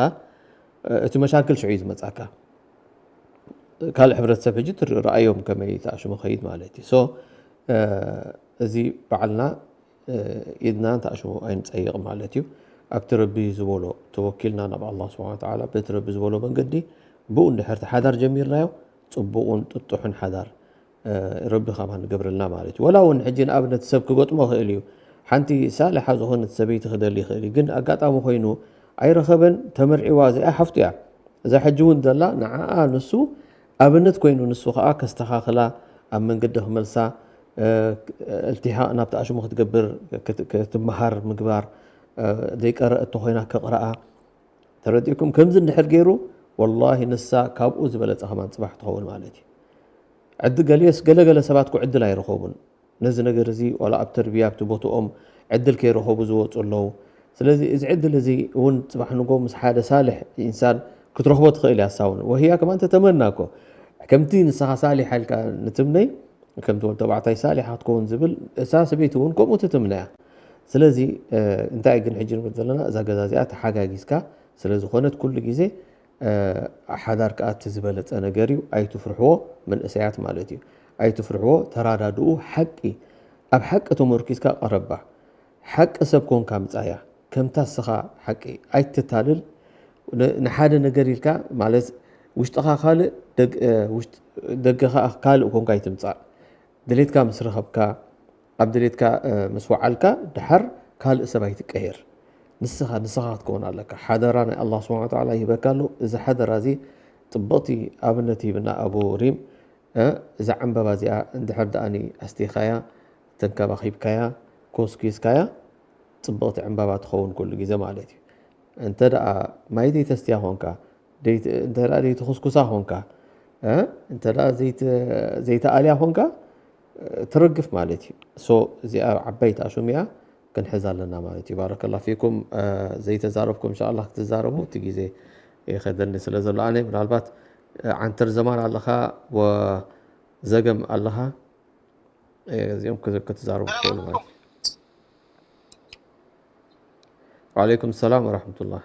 እ፣ እቲ መሻክል ሽዑ እዩ ዝመፃካ። ካልእ ሕብረተሰብ ሕጂ ትርኢ ረኣዮም ከመይ ተኣሽሙ ኸይድ ማለት እዩ። ሶ እ፣ እዚ ባዕልና እ፣ ኢድና ተኣሽሙ ኣይንፀይቕ ማለት እዩ። ኣብቲ ረቢ ዝበሎ ተወኪልና ናብ ኣላህ ስብሓን ወተዓላ በቲ ረቢ ዝበሎ መንገዲ ብኡ እንድሕር እቲ ሓዳር ጀሚርናዮ ፅቡቕን ጥጡሕን ሓዳር እ፣ ረቢ ከማን ንገብረልና ማለት እዩ። ወላ እውን ሕጂ ንኣብነት ሰብ ክገጥሞ ይኽእል እዩ። ሓንቲ ሳልሓ ዝኾነት ሰበይቲ ክደሊ ይኽእል እዩ። ግን ኣጋጣሚ ኮይኑ ኣይረኸበን፣ ተመርዒዋ እዚኣ ሓፍቱ እያ። እዛ ሕጂ እውን ዘላ ንዓኣ ንሱ ኣብነት ኮይኑ ንሱ ከዓ ከስተኻኽላ ኣብ መንገዲ ክመልሳ እ፣ እልቲሓቕ ናብቲ ኣሽሙ ክትገብር ክት- ክትመሃር ምግባር እ፣ ዘይቀረአት ተኾይና ከቕረኣ ተረዲእኩም ከምዚ እንድሕር ገይሩ ወላሂ ንሳ ካብኡ ዝበለፀ ከማን ፅባሕ ትኸውን ማለት እዩ። ዕድ ገሊስ ገለገለ ሰባት እኮ ዕድል ኣይረኸቡን ነዚ ነገር እዚ ዋላ ኣብ ተርቢያ ኣብቲ ቦትኦም ዕድል ከይረኸቡ ዝወፁ ኣለዉ። ስለዚ እዚ ዕድል እዚ እውን ፅባሕ ንጎ ምስ ሓደ ሳልሕ ኢንሳን ክትረኽቦ ትኽእል እያ። እሳ እውን ወህያ ከማን ተተመና እኮ ከምቲ ንስኻ ሳሊሕ ኢልካ ንትምነይ ከምቲ ወዲ ተባዕታይ ሳሊሕ ክትከውን ዝብል እሳ ሰበይቲ እውን ከምኡ ትትምነያ። ስለዚ እንታይ ግን ሕጂ ንብል ዘለና እዛ ገዛ እዚኣ ተሓጋጊዝካ ስለ ዝኾነት ኩሉ ግዜ ሓዳር ከኣ እቲ ዝበለጸ ነገር እዩ። ኣይትፍርሕዎ መንእሰያት ማለት እዩ። ኣይትፍርሕዎ፣ ተራዳድኡ፣ ሓቂ ኣብ ሓቂ ተመርኪዝካ ቀረባ። ሓቂ ሰብ ኮንካ ምጻያ። ከምታ እስኻ ሓቂ ኣይትታልል። ንሓደ ነገር ኢልካ ማለት ውሽጥኻ ካልእ ደገ ከኣ ካልእ ኮንካ ኣይትምጻእ። ድሌትካ ምስ ረኸብካ ኣብ ድሌትካ ምስ ወዓልካ ድሓር ካልእ ሰብ ኣይትቀየር። ንስኻ ንስኻ ክትከውን ኣለካ። ሓደራ ናይ ኣላህ ስብሓነ ወተዓላ ይህበካ ኣሎ። እዚ ሓደራ እዚ ጽብቕቲ ኣብነት ሂብና ኣቡ ሪም። እዛ ዕምበባ እዚኣ እንድሕር ደኣኒ ኣስቲኻያ፣ ተንከባኺብካያ፣ ኮስኪስካያ ጽብቕቲ ዕምበባ ትኸውን ኩሉ ግዜ ማለት እዩ። እንተ ደኣ ማይ ዘይተስትያ ኾንካ፣ እንተ ደኣ ዘይትኹስኩሳ ኾንካ፣ እንተ ደኣ ዘይተኣልያ ኾንካ ትረግፍ ማለት እዩ። ሶ እዚኣ ዓባይቲ ኣሽሙ እያ፣ ክንሕዛ ኣለና ማለት እዩ። ባረከላ ፊኩም። ዘይተዛረብኩም እንሻላ ክትዛረቡ እቲ ግዜ ይኸደኒ ስለ ዘሎ ኣነ ምናልባት ዓንተር ዘማን ኣለኻ ወዘገም ኣለኻ እዚኦም ክትዛረቡ ትኽእሉ ማለት እዩ። ወዓለይኩም ሰላም ወረሕመቱላህ።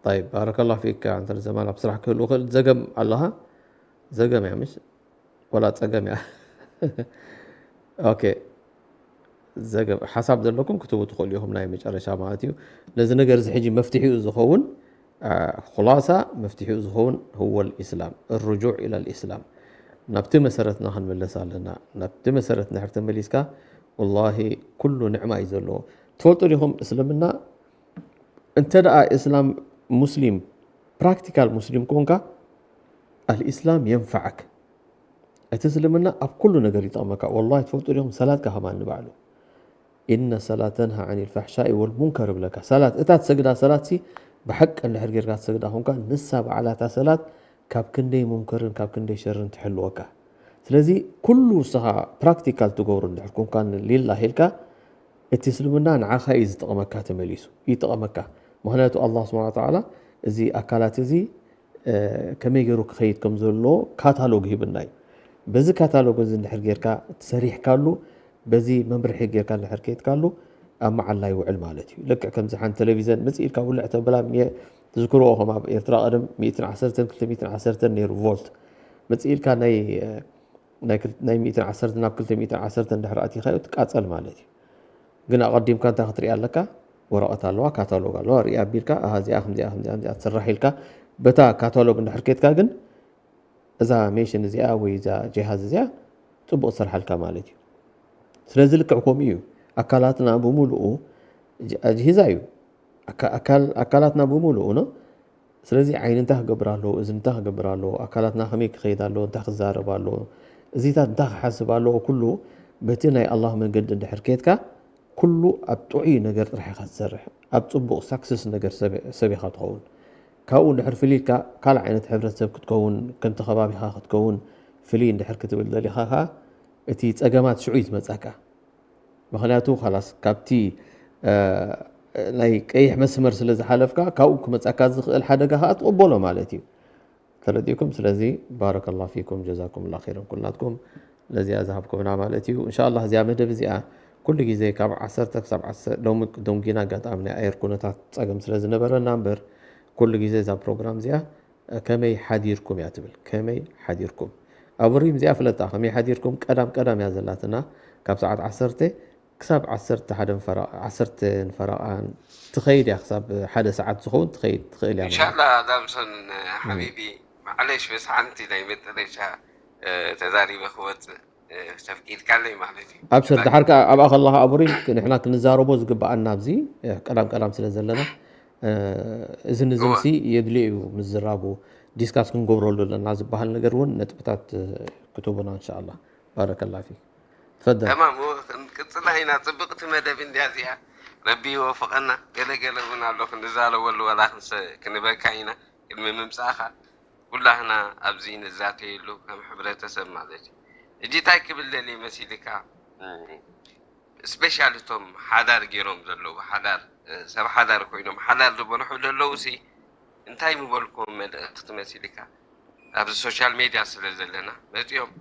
طيب ባረከላሁ ፊክ። ዓንተር ዘማን ኣብ ስራሕ ክህሉ ይኽእል። ዘገም ኣለኻ? ዘገም እያ ምሽ? ወላ ጸገም እያ? ኦኬ። ዘገም ሓሳብ ዘለኩም ክትቡ ትኽእሉ ኢኹም ናይ መጨረሻ ማለት እዩ። ነዚ ነገር እዚ ሕጂ መፍትሒኡ ዝኸውን ኩላሳ መፍትሒኡ ዝኸውን هو الإسلام، الرجوع إلى الإسلام። ናብቲ መሰረትና ክንምለስ ኣለና። ናብቲ መሰረት እንድሕር ተመሊስካ ወላሂ ኩሉ ንዕማ እዩ ዘለዎ። ትፈልጡ ዲኹም እስልምና እንተ ደኣ እስላም ሙስሊም ፕራክቲካል ሙስሊም ኮንካ الإسلام ينفعك። እቲ እስልምና ኣብ ኩሉ ነገር ይጠቕመካ። ወላሂ ትፈልጡ ዲኹም ሰላትካ ከማን ንባዕሉ إن الصلاة تنهى عن الفحشاء والمنكر ይብለካ። ሰላት እታ ትሰግዳ ሰላት ሲ ብሓቂ እንድሕር ጌርካ ትሰግዳ ኮንካ ንሳ ባዕላ እታ ሰላት ካብ ክንደይ ሙንከርን ካብ ክንደይ ሸርን ትሕልወካ። ስለዚ ኩሉ ንስኻ ፕራክቲካል ትገብሮ እንድሕር ኮንካ ሊላህ ኢልካ እቲ እስልምና ንዓኻ እዩ ዝጠቕመካ ተመሊሱ ይጠቕመካ። ምክንያቱ ኣላህ ስብሓነ ወተዓላ እዚ ኣካላት እዚ ከመይ ገይሩ ክኸይድ ከም ዘለዎ ካታሎግ ሂብና እዩ። በዚ ካታሎግ እዚ እንድሕር ጌርካ ሰሪሕካሉ በዚ መምርሒ ጌርካ እንድሕር ከይድካሉ ኣብ መዓላ ይውዕል ማለት እዩ። ልክዕ ከምዚ ሓንቲ ቴሌቪዘን መፅእ ኢልካ ውልዕ ተብላ ትዝክርዎ ከም ኣብ ኤርትራ ቀደም ሚእትን ዓሰርተን ክልተ ሚእትን ዓሰርተን ነይሩ ቮልት መፅእ ኢልካ ናይ ናይ ሚእትን ዓሰርተ ናብ ክልተ ሚእትን ዓሰርተ እንድሕር ኣቲኻዮ ትቃፀል ማለት እዩ። ግን ኣቐዲምካ እንታይ ክትርኢ ኣለካ? ወረቐት ኣለዋ፣ ካታሎግ ኣለዋ፣ ርኢ ኣቢልካ ኣሃ እዚኣ ከምዚኣ ከምዚኣ ከምዚኣ ትስራሕ ኢልካ በታ ካታሎግ እንድሕር ከይድካ ግን እዛ ሜሽን እዚኣ ወይ እዛ ጀሃዝ እዚኣ ፅቡቕ ትሰርሓልካ ማለት እዩ። ስለዚ ልክዕ ከምኡ እዩ። ኣካላትና ብምሉኡ ኣጅሂዛ እዩ። ኣካላትና ብምሉኡ ነው። ስለዚ ዓይኒ እንታይ ክገብር ኣለዎ፣ እዝኒ እንታይ ክገብር ኣለዎ፣ ኣካላትና ከመይ ክኸይድ ኣለዎ፣ እንታይ ክዛረብ ኣለዎ፣ እዚታት እንታይ ክሓስብ ኣለዎ፣ ኩሉ በቲ ናይ ኣላህ መንገዲ እንድሕር ከይድካ ኩሉ ኣብ ጥዑይ ነገር ጥራሕ ኢኻ ትሰርሕ። ኣብ ፅቡቕ ሳክሰስ ነገር ሰብ ኢኻ ትኸውን። ካብኡ እንድሕር ፍልይ ኢልካ ካልእ ዓይነት ሕብረተሰብ ክትከውን ከምቲ ከባቢኻ ክትከውን ፍልይ እንድሕር ክትብል ደሊኻ ከዓ እቲ ፀገማት ሽዑ እዩ ዝመፃካ። ምክንያቱ ካላስ ካብቲ ናይ ቀይሕ መስመር ስለ ዝሓለፍካ ካብኡ ክመፀካ ዝኽእል ሓደጋ ከዓ ትቕበሎ ማለት እዩ። ተረዲእኩም? ስለዚ ባረከላሁ ፊኩም ጀዛኩም ላ ኸይረን ኩልናትኩም ነዚኣ ዝሃብኩምና ማለት እዩ። እንሻላ እዚኣ መደብ እዚኣ ኩሉ ግዜ ካብ ዓሰርተ ክሳብ ሎሚ ደንጊና ኣጋጣሚ ናይ ኣየር ኩነታት ፀገም ስለ ዝነበረና እምበር ኩሉ ግዜ እዛ ፕሮግራም እዚኣ ከመይ ሓዲርኩም እያ ትብል። ከመይ ሓዲርኩም? ኣብ ሪም እዚኣ ፍለጣ ከመይ ሓዲርኩም ቀዳም ቀዳም እያ ዘላትና ካብ ሰዓት ዓሰርተ ክሳብ ዓሰርተ ሓደ ንፈረቓ ዓሰርተ ንፈረቓ ትኸይድ እያ ክሳብ ሓደ ሰዓት ዝኸውን ትኸይድ ትኽእል እያ ማለት ኢንሻላ ዳምሶን ሓቢቢ ማዕለሽ በስ ሓንቲ ናይ መጠረሻ ተዛሪበ ክወፅእ ተፍቂድካለይ ማለት እዩ ኣብሽር ድሓር ከዓ ኣብኣ ከለኻ ኣቡሪ ንሕና ክንዛረቦ ዝግበኣና ኣብዚ ቀዳም ቀዳም ስለ ዘለና እዝን እዝንሲ የድልዮ እዩ ምዝራቡ ዲስካስ ክንገብረሉ ኣለና ዝበሃል ነገር እውን ነጥብታት ክትቡና እንሻላ ባረከላ ፊክ ተፈደል ተማም እወ ክንቅፅላ ኢና ፅብቅቲ መደብ እንድያ እዚኣ ረቢ ይወፍቀና ገለ ገለ እውን ኣሎ ክንዛረበሉ ወላ ክንሰ ክንበካ ኢና ቅድሚ ምምፃእካ ኩላህና ኣብዚ ንዛተየሉ ከም ሕብረተሰብ ማለት እዩ እጂ እንታይ ክብል ደልየ መሲልካ ስፔሻል እቶም ሓዳር ገይሮም ዘለዉ ሓዳር ሰብ ሓዳር ኮይኖም ሓዳር ዝበልሑ ዘለዉ ሲ እንታይ ምበልኩም መልእኽቲ መሲልካ ኣብዚ ሶሻል ሜድያ ስለ ዘለና መፂኦም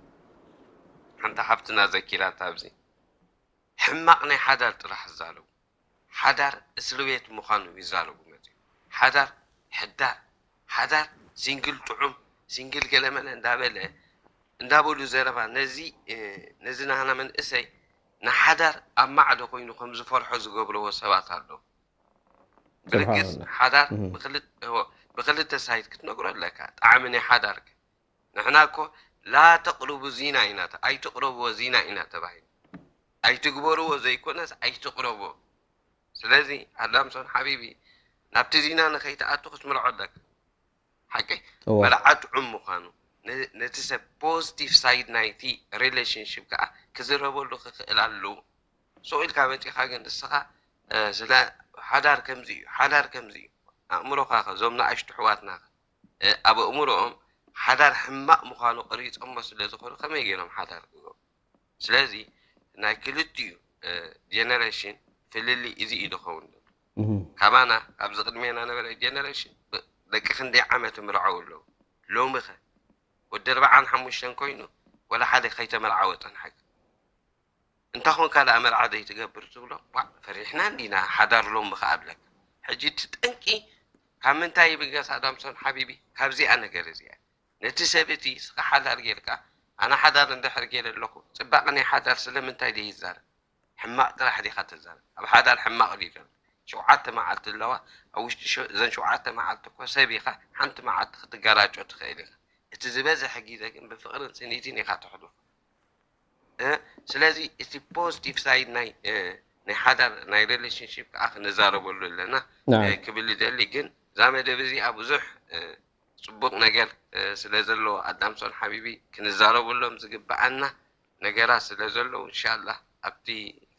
ሓንቲ ሓፍትና ዘኪራት ኣብዚ ሕማቕ ናይ ሓዳር ጥራሕ ዝዛረቡ ሓዳር እስር ቤት ምዃኑ ይዛረቡ መፂኦም ሓዳር ሕዳር ሓዳር ሲንግል ጥዑም ሲንግል ገለመለ እንዳበለ እንዳበሉ ዘረባ ነዚ ነዚ ናህና መንእሰይ ንሓዳር ኣብ ማዕዶ ኮይኑ ከም ዝፈርሖ ዝገብርዎ ሰባት ኣለዉ ብርግፅ ሓዳር ብክልተ ሳይድ ክትነግሮ ኣለካ ጣዕሚ ናይ ሓዳር ግን ንሕና እኮ ላ ተቅርቡ ዚና ኢና ኣይትቅረብዎ ዚና ኢና ተባሂሉ ኣይትግበርዎ ዘይኮነስ ኣይትቅረብዎ ስለዚ ኣዳምሶን ሓቢቢ ናብቲ ዚና ንከይትኣቱ ክትምርዖ ኣለካ ሓቂ መርዓ ጥዑም ምዃኑ ነቲ ሰብ ፖዚቲቭ ሳይድ ናይቲ ሪሌሽንሽፕ ከዓ ክዝረበሉ ክኽእል ኣለዎ ስቕ ኢልካ መፂኻ ግን ንስኻ ስለ ሓዳር ከምዚ እዩ ሓዳር ከምዚ እዩ ኣእምሮኻ እዞም ንኣሽቱ ኣሕዋትና ኣብ ኣእምሮኦም ሓዳር ሕማቕ ምዃኑ ቀሪፆሞ ስለ ዝኾኑ ከመይ ገይሮም ሓዳር ክገብሩ ስለዚ ናይ ክልቲኡ ጀነሬሽን ፍልልይ እዚ እዩ ዝኸውን ዘሎ ካባና ኣብዚ ቅድሜና ነበረ ጀነሬሽን ደቂ ክንደይ ዓመት ምርዓው ኣለዉ ሎሚ ኸ ወዲ ኣርብዓን ሓሙሽተን ኮይኑ ወላ ሓደ ከይተመርዓወ ፀንሐ እንታ ኾንካ ደኣ መርዓ ዘይትገብር ትብሎ ዋእ ፈሪሕና እንዲና ሓዳር ሎሚ ኸኣ እብለካ ሕጂ እቲ ጠንቂ ካብ ምንታይ ይብገስ ኣዳምሶን ሓቢቢ ካብዚኣ ነገር እዚኣ ነቲ ሰብ እቲ ስኻ ሓዳር ጌርካ ኣነ ሓዳር እንድሕር ጌረ ኣለኹ ጽባቐ ናይ ሓዳር ስለምንታይ ደይዛረብ ሕማቕ ጥራሕ ዲኻ ተዛረብ ኣብ ሓዳር ሕማቕ ድዩ ዘሎ ሸውዓተ መዓልቲ ኣለዋ። ኣብ ውሽጢ ሸ- እዘን ሸውዓተ መዓልቲ እኮ ሰብ ኢኻ፣ ሓንቲ መዓልቲ ክትገላጮ ትኽእል ኢኻ። እቲ ዝበዝሐ ግዜ ግን ብፍቕርን ስኒትን ኢኻ ተሕልፎ። እ፣ ስለዚ እቲ ፖዚቲቭ ሳይድ ናይ እ፣ ናይ ሓዳር ናይ ሪሌሽንሽፕ ከዓ ክንዛረበሉ ኣለና ናም እ፣ ክብል ይደሊ። ግን እዛ መደብ እዚኣ ብዙሕ እ፣ ፅቡቅ ነገር እ፣ ስለ ዘለዎ ኣዳምሶን ሓቢቢ ክንዛረበሎም ዝግበኣና ነገራት ስለ ዘለዉ እንሻላ ኣብቲ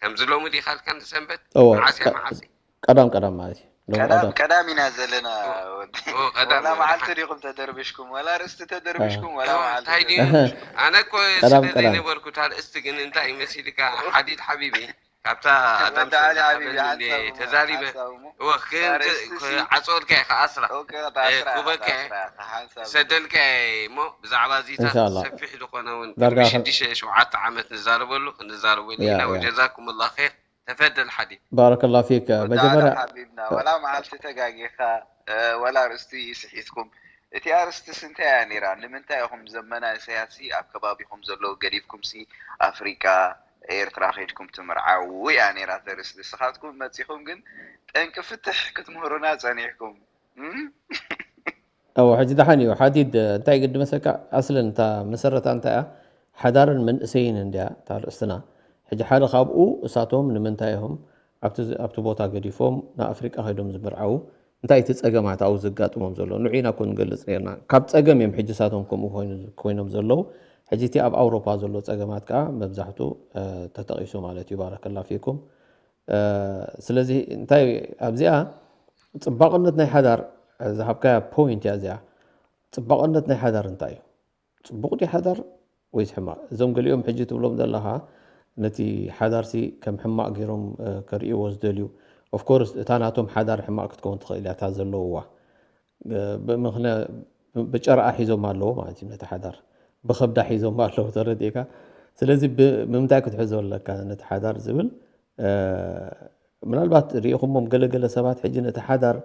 ከምዚ ሎሚ ዲኻ ልካ ንሰንበት እዎ መዓስ እያ ቀ- መዓስ ቀዳም ቀዳም ማለት እዩ ሎም ቀዳም ቀዳም ቀዳም ኢና ዘለና። ወዲ ኦ ቀዳም ወላ ወደ መዓልቲ ሓ- ዲኹም ተደርቢሽኩም፣ ወላ ርእስቲ ተደርቢሽኩም፣ ወላ ኦ መዓልቲ እንታይ ድዩ ተደርቢሽኩም። ኣነ እኮ ቀዳም ስለ ቀዳም ዘይነበርኩ እታ ርእስቲ ግን እንታይ መሲልካ ሓዲድ ሓቢቢ ካብታ ኣዳም ወዲ ዓሊ ሰንዳ ሓቢቢ ሓበኒ እንደ ሓንሳብ እሞ ተዛሪበ ሓንሳብ እሞ እወ እታ ርእስቲ ክዓፀወልካ ኢኻ ኣስራ ኦኬ፣ እታ ኣስራ ኢኻ፣ እታ ክበከ ኣስራ ኢኻ፣ ሓንሳብ እሞ። ሰደልካ እሞ ብዛዕባ እዚታት እንሻላ ሰፊሕ ዝኾነ እውን ዳርጋ ቅድሚ ከ- ሽዱሽተ ሸውዓተ ዓመት ንዛረበሉ ክንዛረበሉ ያ ኢና ያ ወጀዛኩም ላ ር። ተፈደል ሓዲ ባረከላ ፊክ ወዲ ዓሊ መጀመርያ ሓቢብና፣ ወላ መዓልቲ ተጋጊኻ እ፣ ወላ ኣርእስቲ ስሒትኩም። እቲ ኣርእስትስ እንታይ እያ ነይራ? ንምንታይ ኢኹም ዘመና እሰያትሲ ኣብ ከባቢኹም ዘለዉ ገዲፍኩምሲ ኣፍሪቃ ኤርትራ ከይድኩም ትምርዓዉ እያ ነይራ እቲ ኣርእስቲ። ንስኻትኩም መጺኹም ግን ጠንቂ ፍትሕ ክትምህሩና ጸኒሕኩም። እም? እዎ ሕጂ ደሓን እዩ ሓዲድ እንታይ ግዲ መሰካ ኣስለን እታ መሰረታ እንታይ እያ ሓዳርን መንእሰይን እንድያ እታ ርእስትና ሕጂ ሓደ ካብኡ እሳቶም ንምንታይ ኢኹም ኣብቲ ኣብቲ ቦታ ገዲፎም ንኣፍሪቃ ከይዶም ዝምርዓዉ እንታይ እቲ ጸገማት ኣብኡ ዘጋጥሞም ዘሎ ንዑ ኢና ኮ ንገልጽ ነርና ካብ ጸገም እዮም ሕጂ እሳቶም ከምኡ ኮይኑ- ኮይኖም ዘለዉ ሕጂ እቲ ኣብ ኣውሮፓ ዘሎ ጸገማት ከዓ መብዛሕቱ እ፣ ተጠቒሱ ማለት እዩ ባረከላ ፊኩም እ፣ ስለዚ እንታይ ኣብዚኣ ፅባቕነት ናይ ሓዳር ዝሃብካያ ፖይንት እያ እዚኣ ፅባቕነት ናይ ሓዳር እንታይ እዩ ፅቡቕ ድዩ ሓዳር ወይስ ሕማቕ እዞም ገሊኦም ሕጂ ትብሎም ዘለኻ ነቲ ሓዳርሲ ከም ሕማቕ ገይሮም እ፣ ከርእይዎ ዝደልዩ ኦፍኮርስ እታ ናቶም ሓዳር ሕማቕ ክትከውን ትኽእል እያ እታ ዘለውዋ እ፣ ብምኽንያ- ብጨረኣ ሒዞም ኣለዎ ማለት እዩ ነቲ ሓዳር ብኸብዳ ሒዞም ኣለዉ ተረዲእካ ስለዚ ብ- ብምንታይ ክትሕዞ ኣለካ ነቲ ሓዳር ዝብል እ፣ ምናልባት ሪኢኹሞም ገለገለ ሰባት ሕጂ ነቲ ሓዳር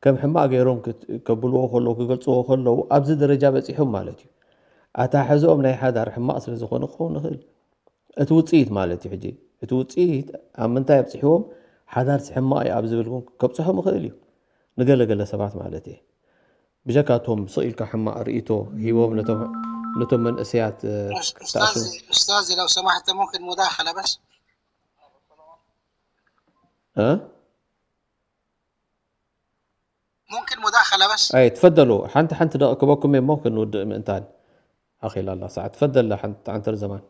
ከም ሕማቕ ገይሮም ክት- ከብልዎ ከለዉ ክገልፅዎ ከለዉ ኣብዚ ደረጃ በፂሖም ማለት እዩ ኣታሕዝኦም ናይ ሓዳር ሕማቕ ስለ ዝኾነ ክኸውን ይኽእል እቲ ውፅኢት ማለት እዩ ሕጂ እቲ ውፅኢት ኣብ ምንታይ ኣብፅሕዎም ሓዳር ሕማቕ እዩ ኣብ ዝብል እውን ከብፅሖም ይኽእል እዩ ንገለገለ ሰባት ማለት እየ ብጀካ እቶም ስቕ ኢልካ ሕማቕ ርእይቶ ሂቦም ነቶም ነቶም መንእሰያት እ፣ ኡስ- ክተኣስሩ ኡስታዝ ኡስታዝ لو سمحت ممكن مداخلة بس እ? ممكن مداخلة بس ኣይ ትፈደሉ ሓንቲ ሓንቲ ደቂ ክበኩም እሞ ክንውድእ ምእንታን ኣኺላ ኣላ ሰዓት ትፈደላ ሓንቲ ዓንተር ዘማን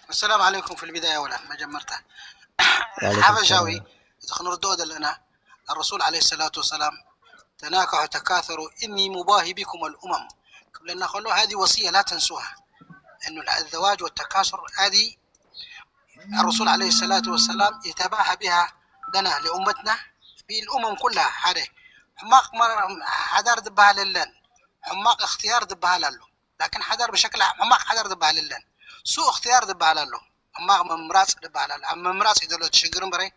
السلام عليكم في البداية ولا مجمرتا وعليكم ሓፈሻዊ السلام እዚ ክንርድኦ ዘለና الرسول عليه الصلاة والسلام تناكحوا تكاثروا إني مباهي بكم الأمم ክብለና ከሎ هذه وصية لا تنسوها إنه الزواج والتكاثر هذه الرسول عليه الصلاة والسلام يتباهى بها لنا لأمتنا في الأمم كلها ሓደ ሕማቕ መር- ሓዳር ዝበሃል የለን ሕማቕ እክትያር ዝበሃል ኣሎ ላኪን ሓዳር ብሸክል ሕማቕ ሓዳር ዝበሃል የለን ሱ እክትያር ዝበሃል ኣሎ ሕማቕ ምምራፅ ዝበሃል ኣሎ ኣብ ምምራፅ እዩ ዘሎ እቲ ሽግር እምበረይ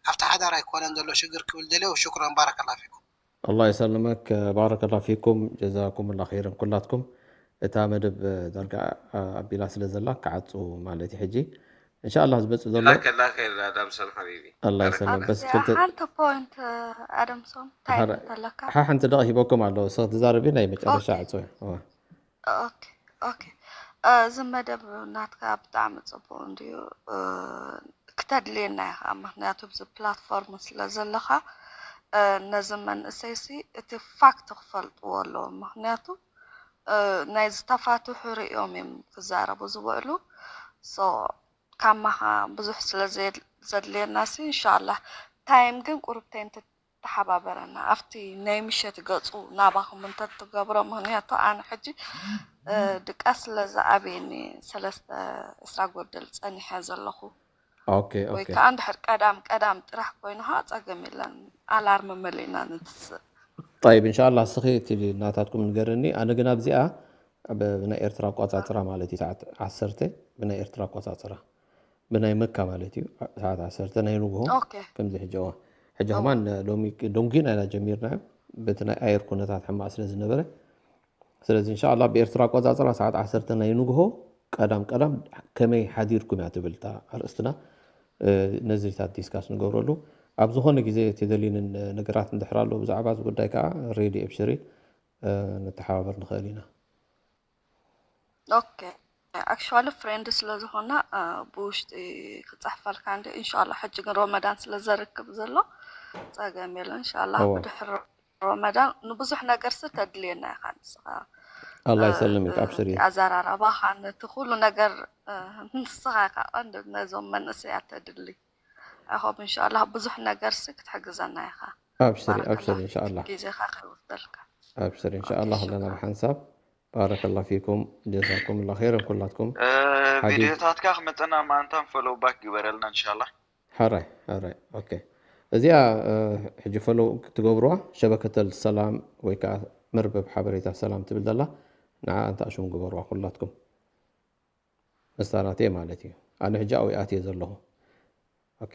ኣብቲ ሓዳር ኣይኮነን ዘሎ ሽግር ክብል ደልዮ ሽኩረን ባረከላ ፊኩም الله يسلمك بارك الله فيكم جزاكم الله خيرا ኩላትኩም እታ መደብ ዳርጋ ኣቢላ ስለ ዘላ ክዓፁ ማለት እዩ ሕጂ እንሻ ኣላህ ዝመፅእ ዘሎ ጀዛከላ ኸይር ኣዳምሶን ሓቢቢ ኣላ ባረክ ይሰለም ላህ በስ እዚኣ ክልተ ሓንቲ ፖይንት ኣደምሶም እንታይ ሓረ ተለካ ሓ ሓንቲ ደቂ ሂበኩም ኣለዉ እስኺ ትዛረቢ ናይ መጨረሻ ኦኬ ዕፅወ እዋ ኦኬ ኦኬ እዚ መደብ ናትካ ብጣዕሚ ፅቡቅ እንድዩ እ፣ ክተድልየና ኢኻ ምክንያቱ ብዚ ፕላትፎርም ስለ ዘለኻ እ፣ ነዚ መንእሰይሲ እቲ ፋክት ክፈልጥዎ ኣለዎም ምክንያቱ እ፣ ናይ ዝተፋትሑ ርእዮም እዮም ክዛረቡ ዝውዕሉ ሶ ካማኻ ብዙሕ ስለ ዘየድ- ዘድልየና ሲ እንሻላህ ታይም ግን ቁሩብ ተይን ተሓባበረና ኣብቲ ናይ ምሸት ገፁ ናባኹም እንተትገብሮ ምክንያቱ ኣነ ሕጂ እ፣ ድቃስ ስለ ዝኣብየኒ ሰለስተ ዕስራ ጎደል ፀኒሐ ዘለኹ ኦኬ ወይ ኦኬ ከዓ እንድሕር ቀዳም ቀዳም ጥራሕ ኮይኑ ከዓ ፀገም የለን ኣላርም መሊእና ንትስእ طيب إن شاء الله እስኺ እቲ ናታትኩም ንገርኒ ኣነ ግን ኣብዚኣ ብ- ብናይ ኤርትራ ኣቋፃፅራ ማለት እዩ ሰዓት ዓሰርተ ብናይ ኤርትራ ኣቋፃፅራ ብናይ መካ ማለት እዩ ሰዓት ዓሰርተ ናይ ንግሆ ኦኬ ከምዚ ሕጂ እዋ ሕጂ እዋ ከማን ሎሚ ዶንጊና ኢና ጀሚርናዮ በቲ ናይ ኣየር ኩነታት ሕማቕ ስለ ዝነበረ ስለዚ እንሻ ኣላ ብኤርትራ ኣቋፃፅራ ሰዓት ዓሰርተ ናይ ንግሆ ቀዳም ቀዳም ከመይ ሓዲርኩም እያ ትብል እታ ኣርእስትና ነዚታት ዲስካስ ንገብረሉ። ኣብ ዝኾነ ግዜ እቲ ደልዩንን ነገራት እንድሕር ኣሎ ብዛዕባ እዚ ጉዳይ ከዓ ሬዲ ኣብሽሪ፣ ንተሓባበር ንኽእል ኢና። ኦኬ፣ ኣክቹዋሊ ፍሬንድ ስለ ዝኾና ብውሽጢ ክፅሕፈልካ እንዲ። እንሻላ ሕጂ ግን ሮመዳን ስለ ዘርክብ ዘሎ ፀገም የለን። እንሻላ ብድሕሪ ሮመዳን ንብዙሕ ነገር ስ ተድልየና ኢኻ ንስኻ። ኣላ ይሰልምክ፣ ኣብሽሪ። ኣዘራረባኻ ነቲ ኩሉ ነገር ንስኻ ኢኻ ቀንዲ ነዞም መንእሰያት ተድሊ። ኣይኾብ እንሻላ ብዙሕ ነገር ስ ክትሕግዘና ኢኻ። ኣብሽሪ፣ ኣብሽሪ፣ እንሻላ። ግዜኻ ከይወስደልካ። ኣብሽሪ፣ እንሻላ ኣለና ብሓንሳብ። ባረከላ ፊኩም፣ ጀዛኩም ላ ኸይረን ኩላትኩም። ሓዲ- ቪዲዮታትካ ክመፀና ማንታን ፎሎው ባክ ግበረልና እንሻላ። ሓራይ፣ ሓራይ። ኦኬ። እዚኣ ሕጂ ፎሎው ትገብርዋ ሸበከተል ሰላም ወይ ከዓ መርበብ ሓበሬታ ሰላም ትብል ዘላ፣ ንዓ እንታ ሽም ግበርዋ ኩላትኩም። ምስታ ናተይ ማለት እዩ። ኣነ ሕጂ ኣብኡ ኣትየ ዘለኹ። ኦኬ።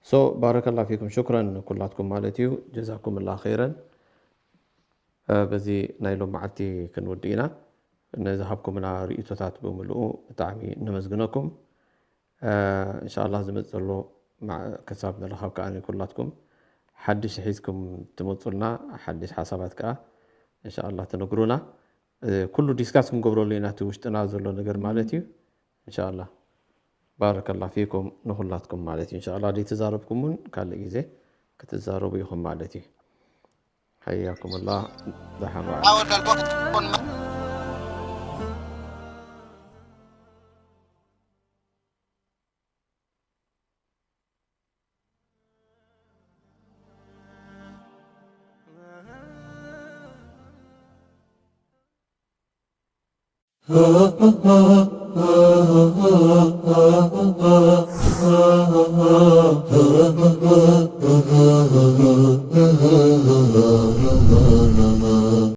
ሶ ባረከላ ፊኩም፣ ሽኩረን ኩላትኩም ማለት እዩ። ጀዛኩም ላ ኸይረን። በዚ ናይ ሎም መዓልቲ ክንውድ ኢና። ነዝሃብኩምና ርእይቶታት ብምልኡ ብጣዕሚ ነመስግነኩም። እንሻላ ዝመፅ ዘሎ ክሳብ ንረኻብ ከዓ ኩላትኩም ሓድሽ ሒዝኩም ትመፁልና፣ ሓድሽ ሓሳባት ከዓ እንሻላ ትነግሩና። ኩሉ ዲስካስ ክንገብረሉ ኢና፣ እቲ ውሽጥና ዘሎ ነገር ማለት እዩ። እንሻላ ባረከላ ፊኩም ንኩላትኩም ማለት እዩ። እንሻላ ዘይተዛረብኩም እውን ካልእ ግዜ ክትዛረቡ ኢኹም ማለት እዩ። ሓያኩም ላ ደሓን ዋዕሉ።